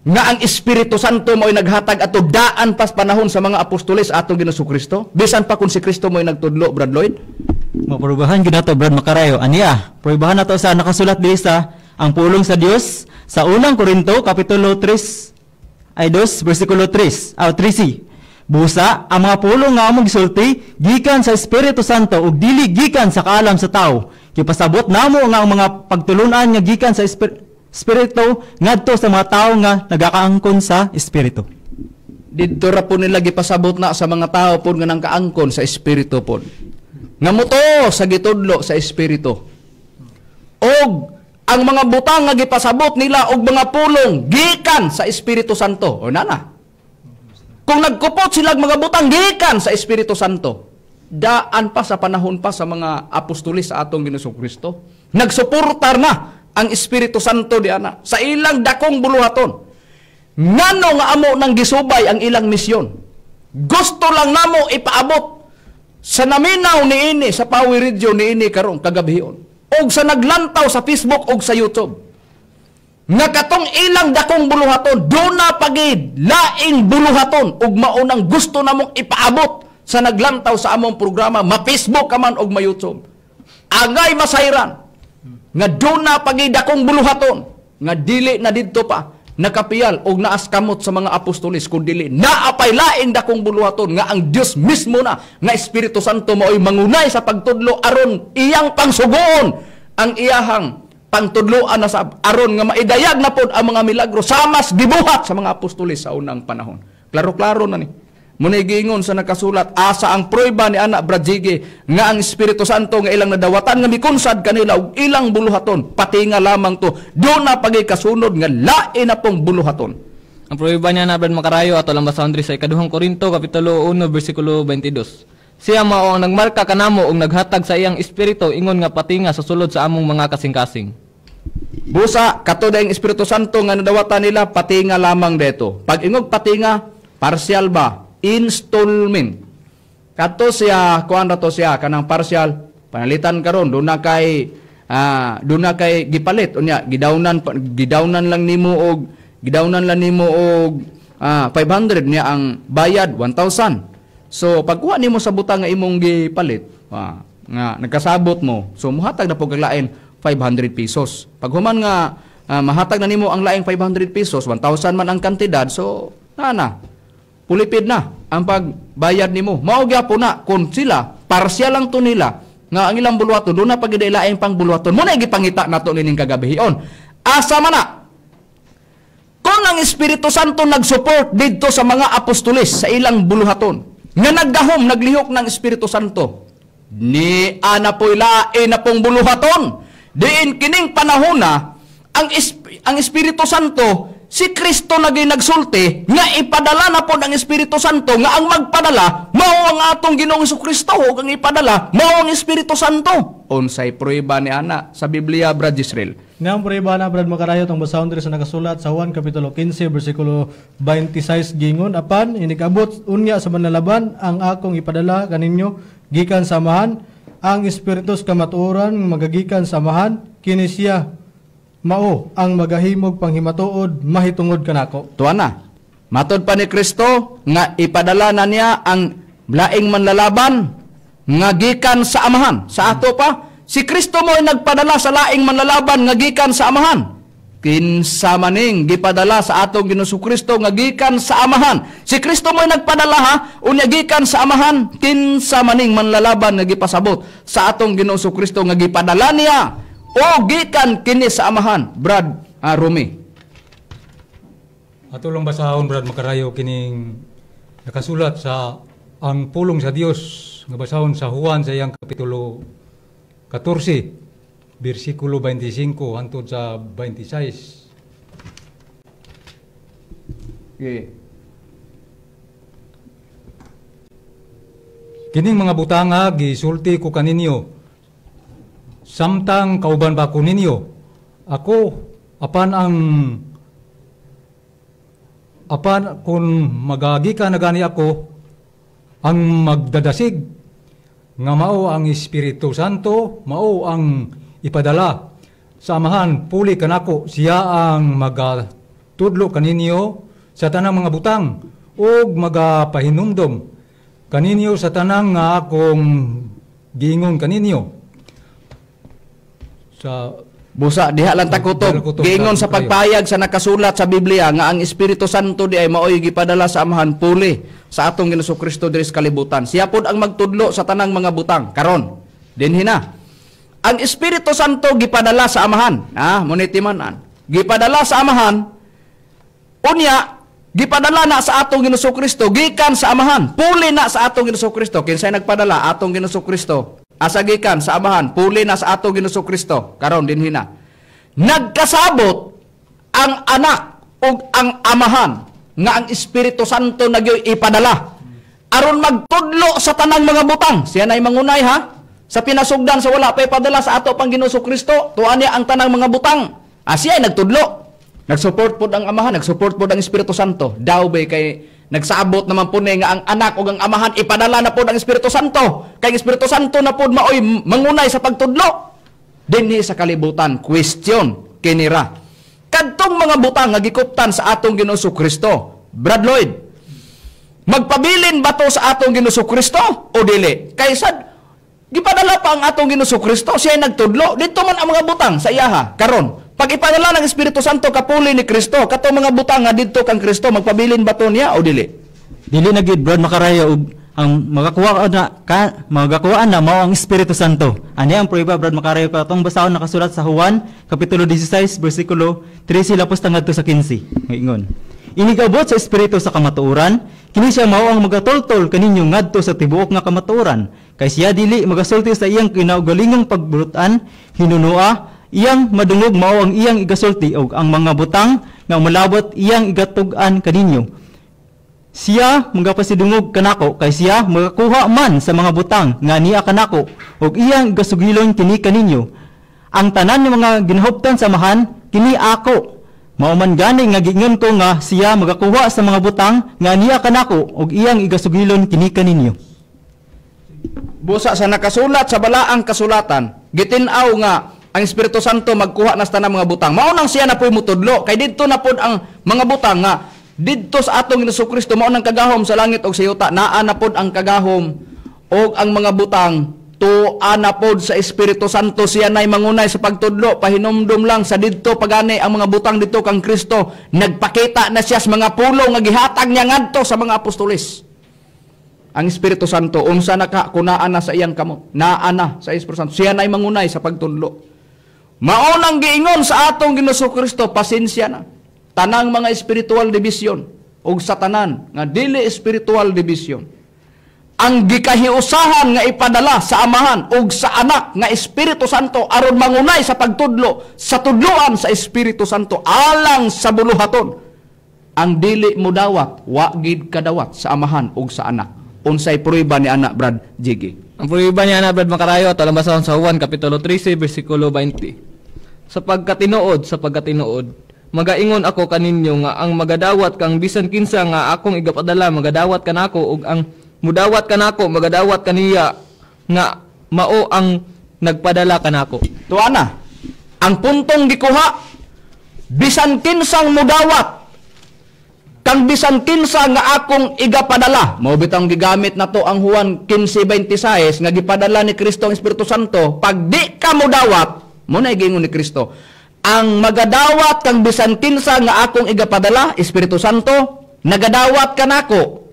nga ang Espiritu Santo mo'y naghatag ato daan pas panahon sa mga apostoles atong Ginoong Kristo? Bisan pa kung si Kristo mo'y nagtudlo, Brad Lloyd? Mapruibahan gyud nato, Brad Makarayo. Aniya, pruibahan nato sa nakasulat diri sa ang pulong sa Dios sa unang Korinto kapitulo 3 ay 2 bersikulo 3 3c. Busa ang mga pulong nga among gisulti gikan sa Espiritu Santo ug dili gikan sa kaalam sa tawo. Gipasabot namo nga ang mga pagtulunan nga gikan sa Espiritu ngadto sa mga tawo nga nagakaangkon sa Espiritu. Didto ra po nila gipasabot na sa mga tao pod nga nangkaangkon sa Espiritu pod. Nga muto sa gitudlo sa Espiritu. Og ang mga butang nga gipasabot nila og mga pulong gikan sa Espiritu Santo. O nana. Kung nagkupot sila mga butang gikan sa Espiritu Santo, daan pa sa panahon pa sa mga apostoles sa atong Ginoong Kristo, nagsuportar na ang Espiritu Santo di ana sa ilang dakong buluhaton. Ngano nga amo nang gisubay ang ilang misyon? Gusto lang namo ipaabot sa naminaw niini sa Power Radio niini karong kagabhion og sa naglantaw sa Facebook og sa YouTube. Nga katong ilang dakong buluhaton, duna pagid laing buluhaton ug maunang gusto namong ipaabot sa naglantaw sa among programa, ma-Facebook ka man og ma-YouTube. Angay masayran nga duna pagid dakong buluhaton nga dili na didto pa nakapiyal og naas kamot sa mga apostoles, kun dili naapay laing dakong buluhaton nga ang Dios mismo na nga Espiritu Santo maoy mangunay sa pagtudlo aron iyang pangsugoon ang iyahang pangtudloan na sab aron nga maidayag na pod ang mga milagro samas gibuhat sa mga apostoles sa unang panahon. Klaro-klaro na ni. Muna'y giingon sa nakasulat, asa ang prueba ni anak Brad Jiggy nga ang Espiritu Santo nga ilang nadawatan nga mikunsad kanila og ilang buluhaton, pati nga lamang to, doon na pagikasunod nga lain na pong buluhaton. Ang prueba niya na Brad Makarayo ato lang basahon diri sa ikaduhang Korinto kapitulo 1 bersikulo 22. Siya mao ang nagmarka kanamo og naghatag sa iyang espiritu ingon nga patinga sa sulod sa among mga kasing-kasing. Busa kato ang Espiritu Santo nga nadawatan nila patinga lamang deto. Pag ingog patinga, partial ba? Installment. Kato siya, kuan ra to siya kanang partial panalitan karon doon na kay gipalit unya gidawnan lang nimo og 500 niya ang bayad 1,000. So pagkuha nimo sa butang nga imong gipalit, nga nagkasabot mo, so muhatag na pug ang lain 500 pesos. Pag human nga mahatag na nimo ang laing 500 pesos, 1,000 man ang kantidad, so na pulipid na ang pagbayad nimo. Mao gyapon na kun sila parsial lang to nila nga ang ilang buluhaton doon na pag laing pang buluhaton. Muna gipangita nato nining kagabihion. Asa man na kung ang Espiritu Santo nagsupport didto sa mga apostoles sa ilang buluhaton nga naggahom naglihok ng Espiritu Santo, ni ana po'y lain na pong buluhaton. Diin kining panahon na ang Espiritu Santo, si Kristo naging nagsulti nga ipadala na pod ang Espiritu Santo, nga ang magpadala mao ang atong Ginoong Kristo ug ang ipadala mao ang Espiritu Santo. Unsay prueba ni ana sa Biblia, Brad Israel? Nga ang prueba na Brad Makarayo tong basahon diri sa nakasulat sa Juan kapitulo 15 bersikulo 26 gingon, apan inikabot unya sa manlalaban ang akong ipadala kaninyo gikan sa Amahan, ang Espiritu sa kamatuoran magagikan sa Amahan, kini siya mao ang magahimog panghimatuod mahitungod kanako. Tuwa na. Matod pa ni Kristo nga ipadala na niya ang laing manlalaban nga gikan sa Amahan. Sa ato pa, si Kristo mo ay nagpadala sa laing manlalaban nga gikan sa Amahan. Kinsa maning gipadala sa atong Ginoong Kristo nga gikan sa Amahan. Si Kristo mo'y nagpadala ha, unya gikan sa Amahan. Kinsa maning manlalaban nga gipasabot sa atong Ginoong Kristo nga gipadala niya o gikan kini sa Amahan. Brad Rumi. Ato lang basahon, Brad Makarayo, kining nakasulat sa ang pulong sa Dios nga basahon sa Juan sa iyang kapitulo 14 bersikulo 25 hangtod sa 26. Okay. Kining mga butanga gisulti ko kaninyo samtang kauban pa ko ninyo. Ako apan apan kung magagikan na gani ako ang magdadasig nga mao ang Espiritu Santo, mao ang ipadala sa Amahan puli kanako, siya ang magatudlo kaninyo sa tanang mga butang ug magapahinumdom kaninyo sa tanang nga akong giingon kaninyo. Sa Busa diha lang takutob giingon sa pagpayag sa nakasulat sa Biblia nga ang Espiritu Santo di ay maoy gipadala sa Amahan puli sa atong Ginoong Kristo diri sa kalibutan. Siya pod ang magtudlo sa tanang mga butang. Karon dinhi na ang Espiritu Santo gipadala sa Amahan. Munitimanan. Gipadala sa Amahan. Unya gipadala na sa atong Ginoong Kristo gikan sa Amahan. Puli na sa atong Ginoong Kristo. Kinsay nagpadala? Atong Ginoong Kristo. Asa gikan sa Amahan, puli na sa atong Ginoong Kristo. Karon dinhi na. Nagkasabot ang anak ug ang Amahan nga ang Espiritu Santo nagyoy ipadala aron magtudlo sa tanang mga butang. Siya na'y mangunay ha. Sa pinasugdan sa wala pa ipadala sa ato pang Ginoong Kristo, tuan niya ang tanang mga butang. Siya ay nagtudlo. Nagsupport pod ang Amahan, nagsupport pod ang Espiritu Santo. Daw bay kay nagsabot naman po ni nga ang anak o ang Amahan ipadala na pod ang Espiritu Santo. Kay ang Espiritu Santo na pod maoy mangunay sa pagtudlo dinhi sa kalibutan. Question kinira. Kadtong mga butang nga gikuptan sa atong Ginoong Kristo, Brad Lloyd, magpabilin ba to sa atong Ginoong Kristo o dili? Kay sad gipadala pa ang atong Ginoong Kristo, siya ay nagtudlo. Dito man ang mga butang sa iyaha. Karon, pag ipadala ng Espiritu Santo kapuli ni Kristo, katong mga butang nga didto kang Kristo, magpabilin ba to niya o dili? Dili na gid, Brad Makarayo, og ang magakuha na ka magakuha na mao ang Espiritu Santo. Ani ang prueba, Brad Makarayo, katong basahon nakasulat sa Juan kapitulo 16 bersikulo 13 lapos ngadto sa 15. Ngaingon. Inigabot sa Espiritu sa kamatuoran, kini siya mao ang magatoltol kaninyo ngadto sa tibuok nga kamatuoran. Kay siya dili magasulti sa iyang kinaugalingong pagbulutan, hinunua iyang madungog mao ang iyang igasulti og ang mga butang nga malabot iyang igatug-an kaninyo. Siya magapasidungog kanako kay siya magakuha man sa mga butang nga niya kanako ug iyang igasugilon kini kaninyo. Ang tanan ng mga ginahuptan sa Amahan kini ako. Mao man gani nga giingon ko nga siya magakuha sa mga butang nga niya kanako ug iyang igasugilon kini kaninyo. Busa sa nakasulat sa balaang kasulatan, gitin-aw nga ang Espiritu Santo magkuha na sa tanang mga butang. Mao nang siya na po'y mutudlo kay didto na pod ang mga butang nga didto sa atong Ginoong Kristo mao nang kagahom sa langit og sa yuta. Naa na pod ang kagahom og ang mga butang tuwa na pod sa Espiritu Santo. Siya na'y mangunay sa pagtudlo. Pahinumdum lang sa didto pagani ang mga butang didto kang Kristo. Nagpakita na siya sa mga pulong nga gihatag niya ngadto sa mga apostoles. Ang Espiritu Santo unsa na ka kunaan na sa iyang kamot, naa na sa Espiritu Santo. Siya na'y mangunay sa pagtudlo. Mao nang giingon sa atong Ginoong Kristo, pasensya na tanang mga spiritual division og sa tanan nga dili spiritual division. Ang gikahiusahan nga ipadala sa Amahan ug sa Anak nga Espiritu Santo aron mangunay sa pagtudlo sa tudloan sa Espiritu Santo alang sa buluhaton. Ang dili mo dawat, wa gid kadawat sa Amahan ug sa Anak. Unsay prueba ni anak, Brad Jiggy? Ang prueba ni anak, Brad Makarayo, ato lang basahon sa Juan kapitulo 13 bersikulo 20. Sa pagkatinuod, magaingon ako kaninyo nga ang magadawat kang bisan kinsa nga akong igapadala magadawat kanako ug ang mudawat kanako magadawat kaniya nga mao ang nagpadala kanako. Tuwa na. Ang puntong gikuha, bisan kinsang mudawat kang bisan kinsa nga akong igapadala. Mao bitang gigamit na to ang Juan 15:26 nga gipadala ni Kristo ang Espiritu Santo. Pag di ka mudawat, mo na giingon ni Kristo, Ang magadawat kang bisan kinsa nga akong igapadala, Espiritu Santo, nagadawat kanako.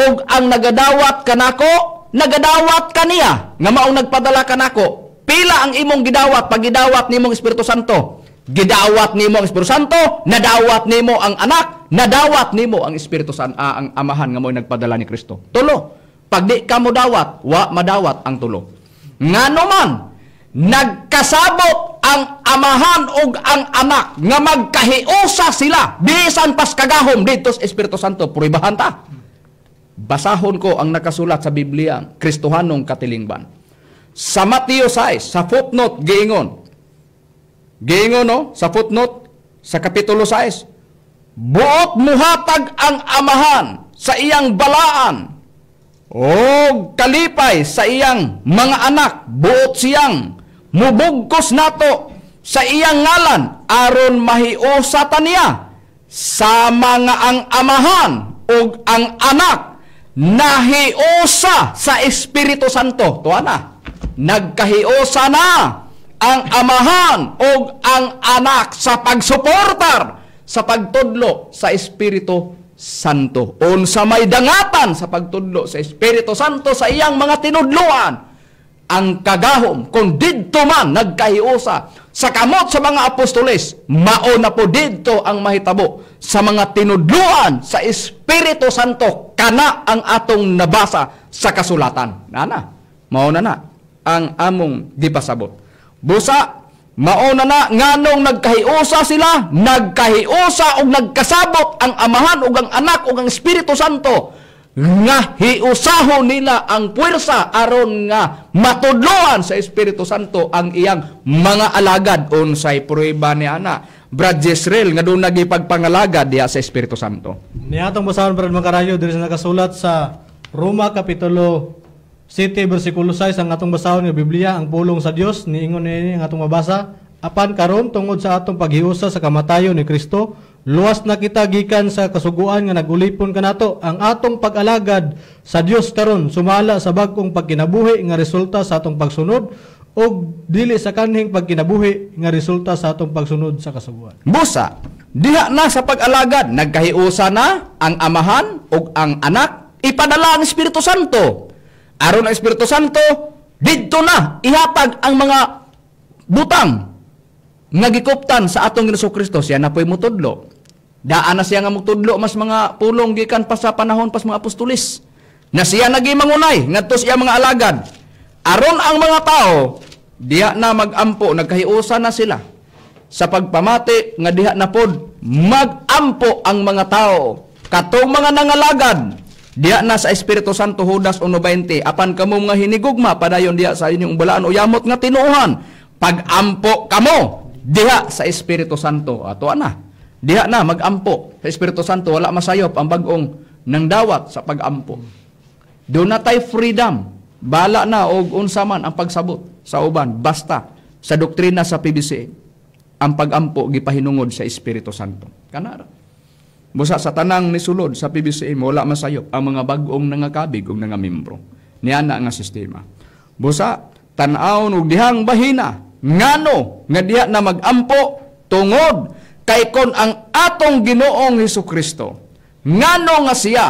Og ang nagadawat kanako, nagadawat kaniya nga maong nagpadala kanako. Pila ang imong gidawat pag gidawat nimong Espiritu Santo? Gidawat nimo ang Espiritu Santo, nadawat nimo ang anak, nadawat nimo ang Espiritu Santo, ang amahan nga mo'y nagpadala ni Kristo. Tulo. Pag di ka mo dawat, wa madawat ang tulo. Ngano man nagkasabot ang amahan ug ang anak nga magkahiusa sila bisan pas kagahom didto sa Espiritu Santo, pruibahan ta. Basahon ko ang nakasulat sa Biblia, Kristohanong katilingban. Sa Mateo 6, sa footnote giingon. Giingon no, sa footnote sa kapitulo 6. Buot muhatag ang amahan sa iyang balaan og kalipay sa iyang mga anak, buot siyang mubugkos nato sa iyang ngalan aron mahiusa ta niya sa mga ang amahan ug ang anak nahiusa sa Espiritu Santo. Tuwa na, nagkahiusa na ang amahan ug ang anak sa pagsuportar sa pagtudlo sa Espiritu Santo. Unsa may dangatan sa pagtudlo sa Espiritu Santo sa iyang mga tinudloan, ang kagahom kung didto man nagkahiusa sa kamot sa mga apostoles, mao na po didto ang mahitabo sa mga tinudloan sa Espiritu Santo, kana ang atong nabasa sa kasulatan. Nana, mao na na ang among gipasabot. Busa, mao na na nganong nagkahiusa sila, nagkahiusa og nagkasabot ang amahan ug ang anak ug ang Espiritu Santo nga hiusahon nila ang puwersa aron nga matudloan sa Espiritu Santo ang iyang mga alagad. Unsay prueba ni ana, Brad Jezreel, nga doon nagipagpangalagad diha sa Espiritu Santo? Niatong basahon, Brad Makarayo, diri sa nakasulat sa Roma Kapitulo 7 versikulo 6 ang atong basahon nga Biblia, ang pulong sa Dios niingon niini ang atong mabasa: apan karon tungod sa atong paghiusa sa kamatayon ni Kristo, luwas na kita gikan sa kasuguan nga nagulipon kanato. Ang atong pag-alagad sa Dios karon sumala sa bag-ong pagkinabuhi nga resulta sa atong pagsunod ug dili sa kanhing pagkinabuhi nga resulta sa atong pagsunod sa kasuguan. Busa, diha na sa pag-alagad nagkahiusa na ang amahan ug ang anak, ipadala ang Espiritu Santo. Aron ang Espiritu Santo didto na ihatag ang mga butang nga gikuptan sa atong Ginoong Kristo. Siya na po'y mutudlo. Daan na siya nga mutudlo mas mga pulong gikan pa sa panahon pas mga apostolis. Na siya nagi mangunay ngadto sa iyang mga alagad. Aron ang mga tao diha na magampo, nagkahiusa na sila sa pagpamati nga diha na pod magampo ang mga tao. Katong mga nangalagad diha na sa Espiritu Santo, Judas 1:20, apan kamo mga hinigugma padayon diha sa inyong balaan o yamot nga tinuohan, pagampo kamo diha sa Espiritu Santo. Ato na, diha na magampo sa Espiritu Santo, wala masayop ang bag-ong nang dawat sa pagampo. Doon na tay freedom, bala na og unsa man ang pagsabot sa uban, basta sa doktrina sa PBC ang pagampo gipahinungod sa Espiritu Santo. Kanara. Busa sa tanang nisulod sa PBC wala masayop ang mga bag-ong nangakabig ug nangamembro niana nga sistema. Busa tan-awon og dihang bahina ngano nga diha na magampo tungod kay kon ang atong Ginoong Hesukristo ngano nga siya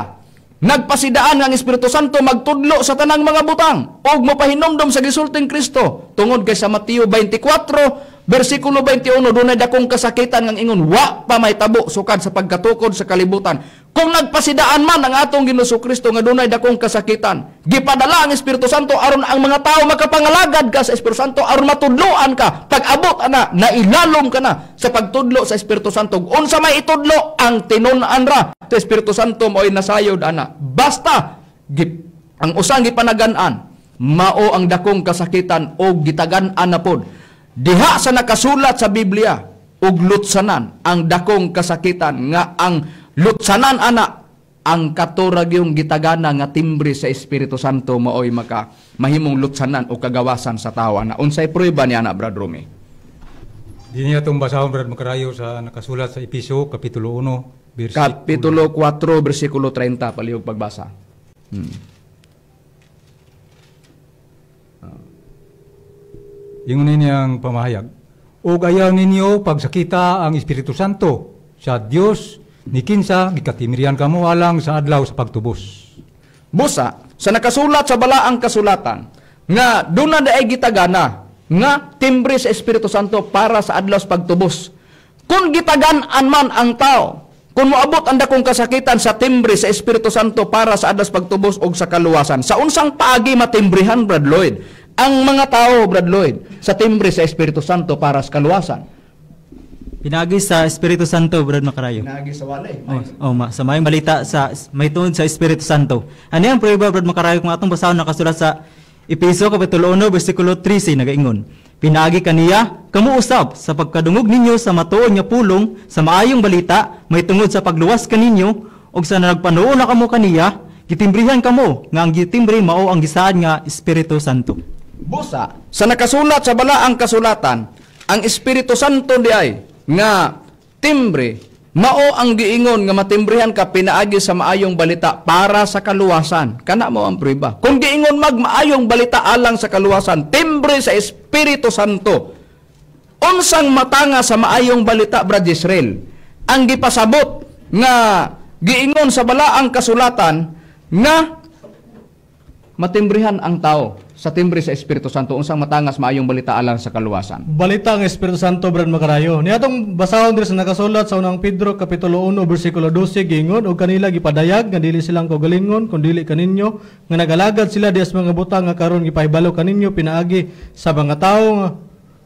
nagpasidaan ang Espiritu Santo magtudlo sa tanang mga butang og mapahinumdom sa gisulting Kristo tungod kay sa Mateo 24 versikulo 21 dunay dakong kasakitan ngang ingon wa pa may tabo sukad sa pagkatukod sa kalibutan. Kung nagpasidaan man ang atong Ginoong Kristo nga dunay dakong kasakitan, gipadala ang Espiritu Santo aron ang mga tao makapangalagad ka sa Espiritu Santo, aron matudloan ka. Pag-abot ana, nailalom ka na sa pagtudlo sa Espiritu Santo. Unsa may itudlo ang tinun-an ra sa Espiritu Santo mo'y nasayod ana. Basta ang usang gipanagan-an mao ang dakong kasakitan o gitagan-an na pod diha sa nakasulat sa Biblia ug lutsanan ang dakong kasakitan nga ang lutsanan ana ang katurag yung gitagana nga timbre sa Espiritu Santo maoy maka mahimong lutsanan o kagawasan sa tawo ana. Unsay prueba ni ana, Brad Rumi? Di niya itong basahon, Brad Makarayo, sa nakasulat sa Episo Kapitulo 1 versikulo Kapitulo 4 versikulo 30 palihog pagbasa. Ingon niyang pamahayag, Ug ayaw ninyo pagsakita ang Espiritu Santo sa Dios ni kinsa gikatimrihan kamo alang sa adlaw sa pagtubos. Busa sa nakasulat sa balaang kasulatan nga duna daay gitagana nga timbre sa Espiritu Santo para sa adlaw sa pagtubos. Kung gitagan-an man ang tao, kung moabot ang dakong kasakitan sa timbre sa Espiritu Santo para sa adlaw sa pagtubos og sa kaluwasan, sa unsang paagi matimbrihan, Brad Lloyd, ang mga tao, Brad Lloyd, sa timbre sa Espiritu Santo para sa kaluwasan? Pinagi sa Espiritu Santo, Brad Makarayo. Pinagi sa walay. Sa maayong balita sa may tuod sa Espiritu Santo. Ano ang prueba, Brad Makarayo, kung atong basahon nakasulat sa Epeso kapitulo 1 bersikulo 13 nagaingon. Pinaagi kaniya kamo usab sa pagkadungog ninyo sa matuod nga pulong sa maayong balita may tungod sa pagluwas kaninyo ug sa nagpanuo na kamo kaniya gitimbrihan kamo nga ang gitimbre mao ang gisaad nga Espiritu Santo. Busa sa nakasulat sa balaang kasulatan, ang Espiritu Santo diay nga timbre mao ang giingon nga matimbrihan ka pinaagi sa maayong balita para sa kaluwasan. Kana mo ang prueba. Kung giingon mag maayong balita alang sa kaluwasan, timbre sa Espiritu Santo. Unsang matanga sa maayong balita, Brad Israel, ang gipasabot nga giingon sa balaang kasulatan nga matimbrihan ang tao sa timbre sa Espiritu Santo? Unsang matangas maayong balita alang sa kaluwasan? Balita ang Espiritu Santo, Brad Makarayo. Niatong basahon diri sa nakasulat sa unang Pedro kapitulo 1 bersikulo 12 giingon og kanila gipadayag nga dili silang kaugalingon kun dili kaninyo nga nagalagad sila dias mga butang nga karon gipahibalo kaninyo pinaagi sa mga tawo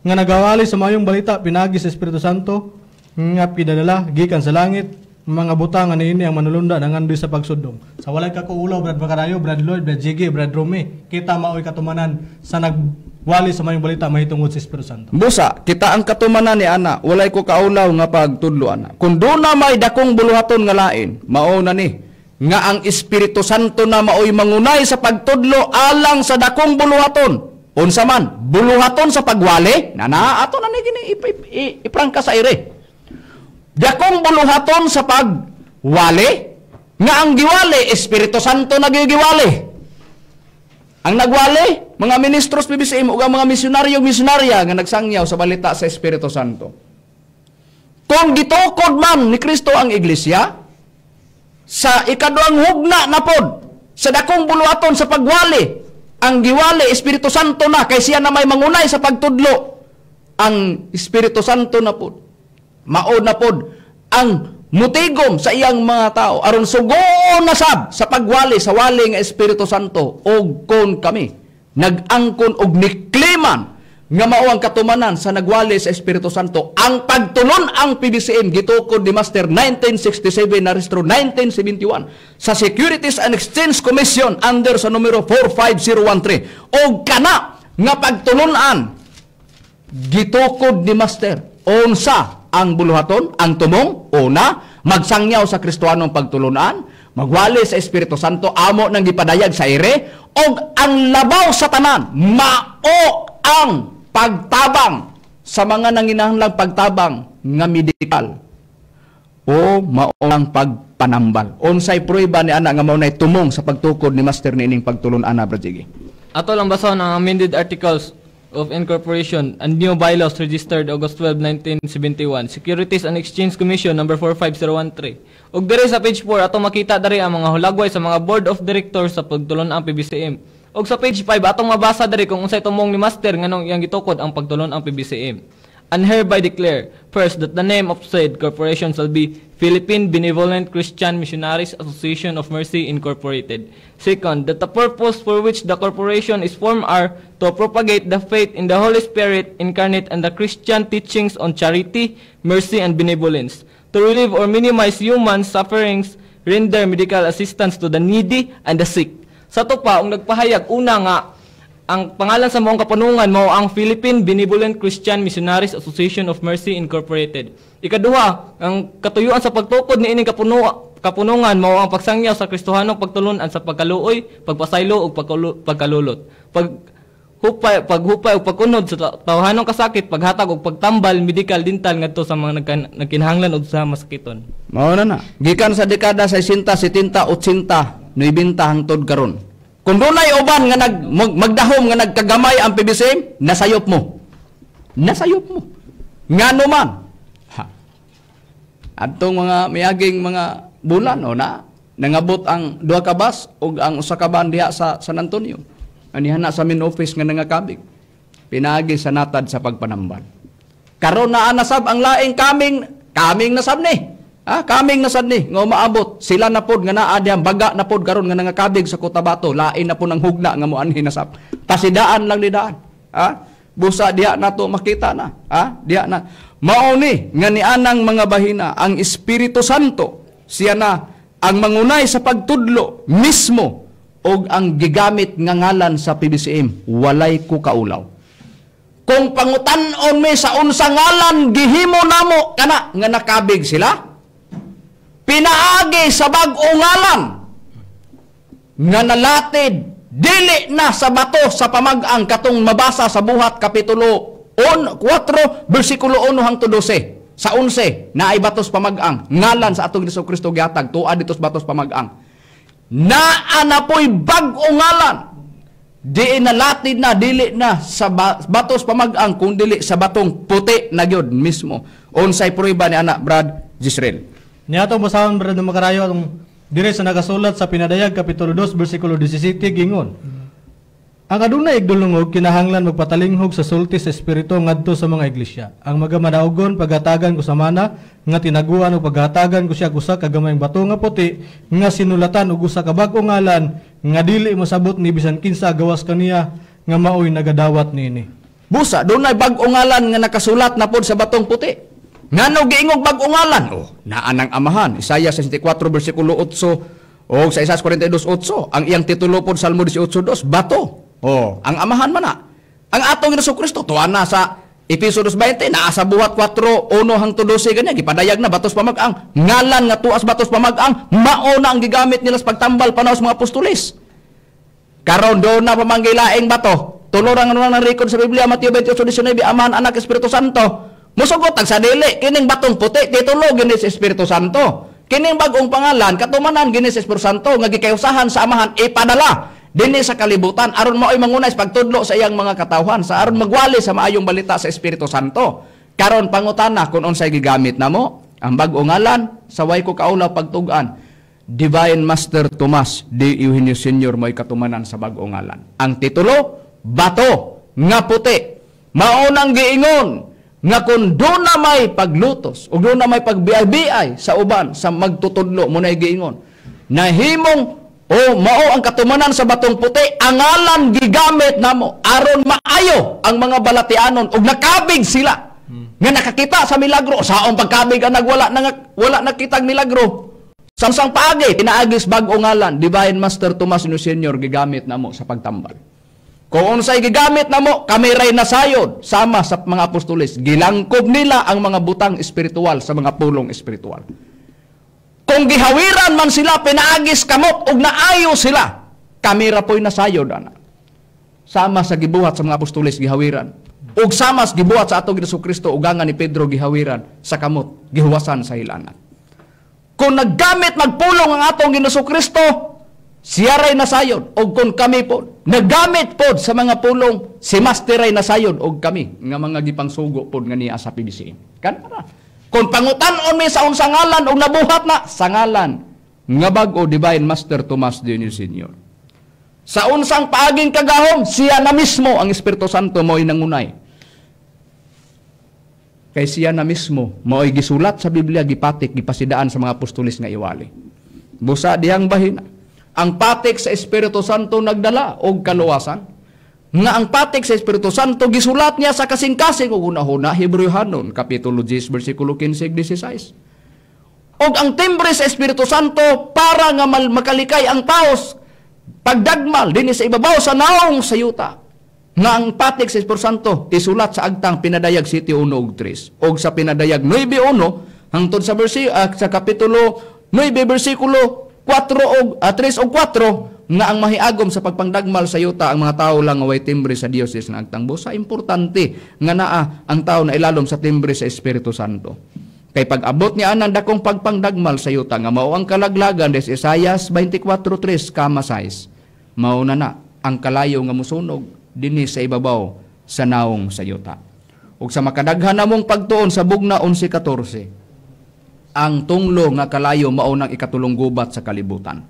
nga nagawali sa maayong balita pinaagi sa Espiritu Santo nga pidadala gikan sa langit mga butang nga niini ang manulunda nangandoy sa pagsudong. Sa walay kakuulaw, Brad Makarayo, Brad Lloyd, Brad Jiggy, Brad Rome, kita maoy katumanan sa nagwali sa mayong balita mahitungod sa Espiritu Santo. Busa, kita ang katumanan ni ana, walay ko kaulaw nga pagtudlo ana. Kung doon na may dakong buluhaton nga lain, mao na ni nga ang Espiritu Santo na maoy mangunay sa pagtudlo alang sa dakong buluhaton. Unsa man, buluhaton sa pagwali, na ato na ni gini iprangka sa ire. Dakong buluhaton sa pagwali, nga ang giwali, Espiritu Santo nagigiwali. Ang nagwali, mga ministros PBCM ug ang mga misyonaryo misyonarya nga nagsangyaw sa balita sa Espiritu Santo. Kung gitukod man ni Kristo ang iglesia, sa ikaduhang hugna na pod, sa dakong buluhaton sa pagwali, ang giwali, Espiritu Santo na, kay siya na may mangunay sa pagtudlo. Ang Espiritu Santo na pod, mao na pod ang mutigom sa iyang mga tao aron sugoon na sab sa pagwali sa wali nga Espiritu Santo. Og kon kami nag-angkon og nikliman nga mao ang katumanan sa nagwali sa Espiritu Santo, ang pagtulon ang PBCM gitukod ni Master 1967 na rehistro 1971 sa Securities and Exchange Commission under sa numero 45013. Og kana nga pagtulunan gitukod ni Master unsa ang buluhaton, ang tumong? Una, magsangyaw sa Kristohanong pagtulunan, magwali sa Espiritu Santo, amo nang gipadayag sa ire, og ang labaw sa tanan, mao ang pagtabang sa mga nanginahanglang pagtabang nga medikal o mao ang pagpanambal. Unsay prueba ni ana nga mao nay tumong sa pagtukod ni Master niining pagtulun-an, Brad Jiggy? Ato lang basahon ang amended articles of Incorporation and new bylaws registered August 12, 1971, Securities and Exchange Commission number 45013. Ug diri sa page 4 ato makita diri ang mga hulagway sa mga board of directors sa pagtulon ang PBCM. Ug sa page 5 atong mabasa diri kung unsay tumong ni Master nganong iyang gitukod ang pagtulon ang PBCM. And hereby declare, first, that the name of said corporation shall be Philippine Benevolent Christian Missionaries Association of Mercy Incorporated. Second, that the purpose for which the corporation is formed are to propagate the faith in the Holy Spirit incarnate and the Christian teachings on charity, mercy, and benevolence, to relieve or minimize human sufferings, render medical assistance to the needy and the sick. Sa to pa, ang nagpahayag, una nga, ang pangalan sa maong kapunungan mao ang Philippine Benevolent Christian Missionaries Association of Mercy Incorporated. Ikaduha, ang katuyuan sa pagtukod niining kapunungan mao ang pagsangyaw sa Kristohanong pagtulun-an sa pagkaluoy, pagpasaylo ug pagkalulot. Paghupay ug pagkunod sa tawhanong kasakit, paghatag ug pagtambal medical dental ngadto sa mga nagkinahanglan og sa masakiton. Mao na na. Gikan sa dekada 60, 70, 80, 90 hangtod karon. Kung dunay uban nga magdahom nga nagkagamay ang PBCM, nasayop mo. Nasayop mo. Ngano man? Ha. Adtong mga miaging mga bulan o na nangabot ang duha ka bus ug ang usa ka van diha sa San Antonio. Anihan na sa main office nga nangakabig. Pinaagi sa natad sa pagpanamban. Karon naa na sab ang laing kaming kaming nasab ni. Ah, kaming nasad ni nga umaabot. Sila na pod nga naa diha, baga na pod karon nga nangakabig sa Cotabato, lain na pod ang hugna nga moanhi nasab. Pasidaan lang ni daan. Ah, busa diha nato makita na. Ah, diha na. Mao ni nga nianang mga bahina ang Espiritu Santo siya na ang mangunay sa pagtudlo mismo og ang gigamit nga ngalan sa PBCM, walay ko kaulaw. Kung pangutan-on mi sa unsa ngalan gihimo namo kana nga nakabig sila, pinaagi sa bag-o ngalan nga nalatid dili na sa bato sa pamag-ang katong mabasa sa Buhat kapitulo 4 bersikulo 1 hangtod 12 sa 11 naay batos pamag-ang ngalan sa atong Hesus Kristo gihatag tuad dito sa batos pamag-ang. Naa na po'y bag-o ngalan. Di nalatid na dili na sa batos pamag-ang kung dili sa batong puti na gyud mismo. Unsay prueba ni anak Brad Jisrael? Niya atong basahon Brad Makarayo atong dire sa nagasulat sa Pinadayag kapitulo 2 bersikulo 17 gingon. Ang adunay igdulungog kinahanglan magpatalinghog sa sulti sa espiritu ngadto sa mga iglesia. Ang magamadaugon paghatagan ko sa mana nga tinaguan o paghatagan ko siya usa ka gamayng bato nga puti nga sinulatan og usa ka bag-ong ngalan nga dili mosabot ni bisan kinsa gawas kaniya nga maoy nagadawat niini. Busa dunay bag-ong ngalan nga nakasulat na pod sa batong puti. Ngano giingog bag-ong ngalan? Oh, naa nang amahan. Isaiah 64 bersikulo 8 o sa Isaiah 42:8 ang iyang titulo pod Salmo 18:2, bato. Oh, ang amahan man na. Ang atong Hesus Kristo tuwa na sa Efeso 2:20 naa sa Buhat 4:1 hangtod 12 ganyan gipadayag na batos pamag-ang ngalan nga tuas batos pamag-ang mao na ang gigamit nila sa pagtambal panaw sa mga apostoles. Karon do na pamanggilaing bato. Tulo ra nga nang record sa Biblia Mateo 28:19 Amahan, Anak, Espiritu Santo. Mosugot ang sa dili kining batong puti titulo gini sa Espiritu Santo. Kining bag-ong pangalan katumanan gini sa Espiritu Santo nga gikayusahan sa Amahan ipadala dinhi sa kalibutan aron maoy mangunay sa pagtudlo sa iyang mga katawhan sa aron magwali sa maayong balita sa Espiritu Santo. Karon pangutana kung unsay gigamit namo ang bag-ong ngalan sa way ko kaulaw pagtug-an. Divine Master Tomas D. Eugenio Senior mo'y katumanan sa bag-ong ngalan. Ang titulo bato nga puti. Mao nang giingon nga kung doon na may paglutos o doon na may pagbiay-biay sa uban sa magtutudlo mo na giingon nahimong o mao ang katumanan sa batong puti ang ngalan gigamit namo aron maayo ang mga balatianon og nakabig sila nga nakakita sa milagro. Saong pagkabig ang nagwala na wala nakitag milagro sangsang paagi pinaagis bag-o ngalan Divine Master Tomas Senior gigamit namo sa pagtambal. Kung unsay gigamit namo kami ray nasayod sama sa mga apostoles gilangkob nila ang mga butang espiritual sa mga pulong espiritual. Kung gihawiran man sila pinaagis kamot ug naayo sila kami ra po'y nasayod ana. Sama sa gibuhat sa mga apostoles gihawiran ug sama sa gibuhat sa atong Hesus Kristo ugangan ni Pedro gihawiran sa kamot gihuwasan sa hilanat. Kung naggamit magpulong ang atong Hesus Kristo siya ray nasayod og kung kami pod naggamit pod sa mga pulong si Master ray nasayod og kami nga mga gipangsugo pod nga niya sa PBCM. Kanara kung pangutan-on mi sa unsa ngalan og nabuhat na sa ngalan nga bag-o Divine Master Tomas D. Senior. Sa unsang paaging kagahom siya na mismo ang Espiritu Santo mo'y nangunay. Kay siya na mismo mao'y gisulat sa Biblia gipatik gipasidaan sa mga apostoles nga iwali. Busa dihang bahina ang patik sa Espiritu Santo nagdala og kaluwasan. Nga ang patik sa Espiritu Santo gisulat niya sa kasing-kasing ug hunahuna Hebreohanon kapitulo 10 bersikulo 15-16. Og ang timbre sa Espiritu Santo para nga makalikay ang taos pagdagmal dinhi sa ibabaw sa naong sa yuta. Nga ang patik sa Espiritu Santo isulat sa agtang Pinadayag 7:1 ug 3 og sa Pinadayag 9:1 hangtod sa sa kapitulo 9 bersikulo 4 og 3 og 4 nga ang mahiagom sa pagpangdagmal sa yuta ang mga tao lang nga way timbre sa Dios is na agtang busa. Importante nga naa ang tao na ilalom sa timbre sa Espiritu Santo. Kay pag-abot niya anang dakong pagpangdagmal sa yuta nga mao ang kalaglagan des Isaias 24:3 kama 6. Mao na na ang kalayo nga musunog dinhi sa ibabaw sa naong sa yuta. Ug sa makadaghan namong pagtuon sa Bugna 11:14, ang tunglo nga kalayo mao nang ikatulong gubat sa kalibutan.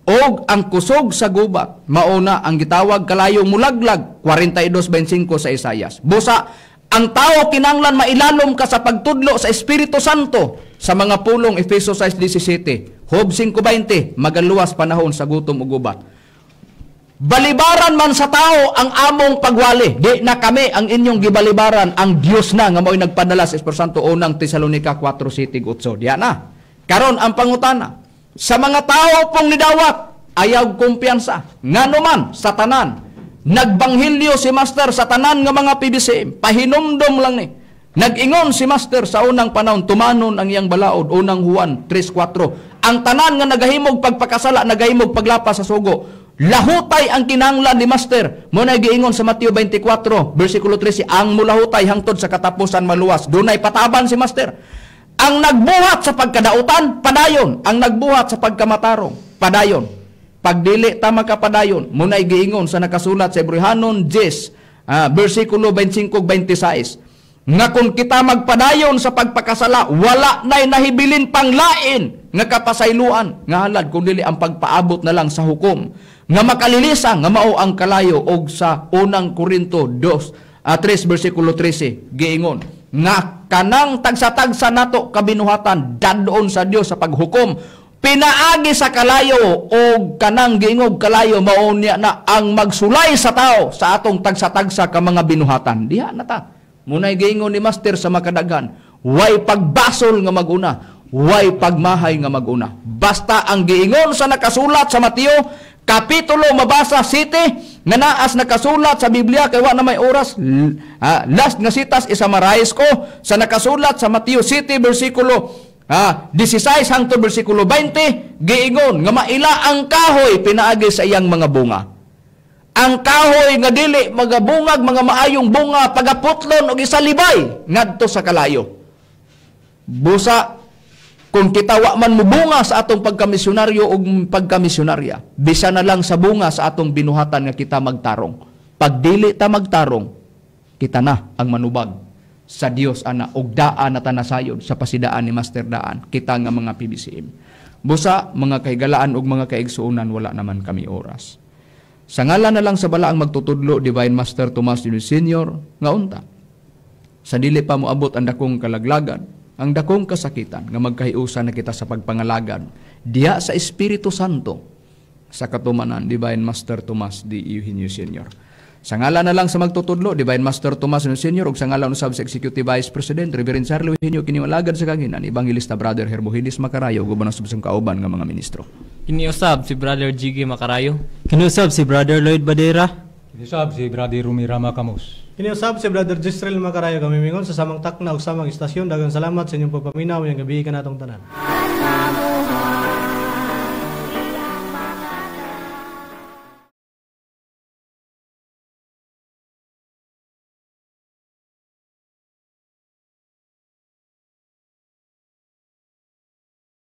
Og ang kusog sa gubat mao na ang gitawag kalayong mulaglag 42:25 sa Isayas. Busa ang tao kinanglan mailalom ka sa pagtudlo sa Espiritu Santo sa mga pulong Efeso 6:17, Job 5:20, magaluwas panahon sa gutom ug gubat. Balibaran man sa tao ang among pagwali, di na kami ang inyong gibalibaran, ang Dios na nga mao'y nagpadala sa Espiritu Santo, unang Tesalonika 4:7-8. Diya na. Karon ang pangutana, sa mga tao pong nidawat, ayaw kumpiyansa. Ngano man sa tanan, nagbanghilyo si Master sa tanan nga mga PBCM, pahinumdom lang ni. Nag-ingon si Master sa unang panahon, tumanon ang iyang balaod, unang Juan 3:4. Ang tanan nga nagahimog pagpakasala, nagahimog paglapas sa sugo. Lahutay ang kinahanglan ni Master. Mo na giingon sa Mateo 24, versikulo 13, ang mulahutay hangtod sa katapusan maluwas. Dunay pataban si Master. Ang nagbuhat sa pagkadautan, padayon. Ang nagbuhat sa pagkamatarong, padayon. Pagdili ta makapadayon, mo na giingon sa nakasulat sa Hebrehanon 10, versikulo 25-26. Nga kung kita magpadayon sa pagpakasala, wala na'y nahibilin pang lain nga kapasayloan nga halad kung dili ang pagpaabot na lang sa hukom nga makalilisa nga mao ang kalayo. Og sa unang Korinto 2, 3 versikulo 13 giingon nga kanang tagsa-tagsa nato kabinuhatan dadon sa Dios sa paghukom pinaagi sa kalayo, og kanang giingog kalayo mao niya na ang magsulay sa tao sa atong tagsa-tagsa ka mga binuhatan. Diha na ta. Munay giingon ni Master sa makadaghan, way pagbasol nga maguna, way pagmahay nga maguna. Basta ang giingon sa nakasulat sa Mateo kapitulo mabasa city nga naas nakasulat sa Biblia kay wa na may oras. Last nga sitas isummarize ko sa nakasulat sa Mateo City versikulo 16 hangtod versikulo 20, giingon nga maila ang kahoy pinaagi sa iyang mga bunga. Ang kahoy nga dili magabungag mga maayong bunga pagaputlon og isalibay ngadto sa kalayo. Busa kung kita wa man mobunga sa atong pagkamisyonaryo og pagkamisyonarya, bisan na lang sa bunga sa atong binuhatan nga kita magtarong. Pag dili ta magtarong, kita na ang manubag sa Dios ana og daan na tanasayod sa pasidaan ni Master Daan, kita nga mga PBCM. Busa mga kahigalaan og mga kaigsuonan, wala naman kami oras. Sa ngalan na lang sa balaang magtutudlo, Divine Master Tomas Senior, nga unta sa dili pa moabot ang dakong kalaglagan, ang dakong kasakitan, nga magkahiusa na kita sa pagpangalagan diha sa Espiritu Santo sa katumanan, Divine Master Tomas D. Eugenio Senior. Sa ngalan na lang sa magtutudlo, Divine Master Tomas Senior, ug sa ngalan usab sa Executive Vice President Reverend Charlie Eugenio, kiniwalagan sa kanginan, Evangelista Brother Hermogenes Macarayo, ug uban usab sa kauban nga mga ministro. Kiniusab si Brother Jiggy Macarayo. Kiniusab si Brother Lloyd Badera. Kiniusab si Brother Rumi Rama Camus. Kiniusab si Brother Jisrael Macarayo. Kami mingon sa samang takna ug samang istasyon. Daghang salamat sa inyong pagpaminaw. Yang gabi kanatong tanan.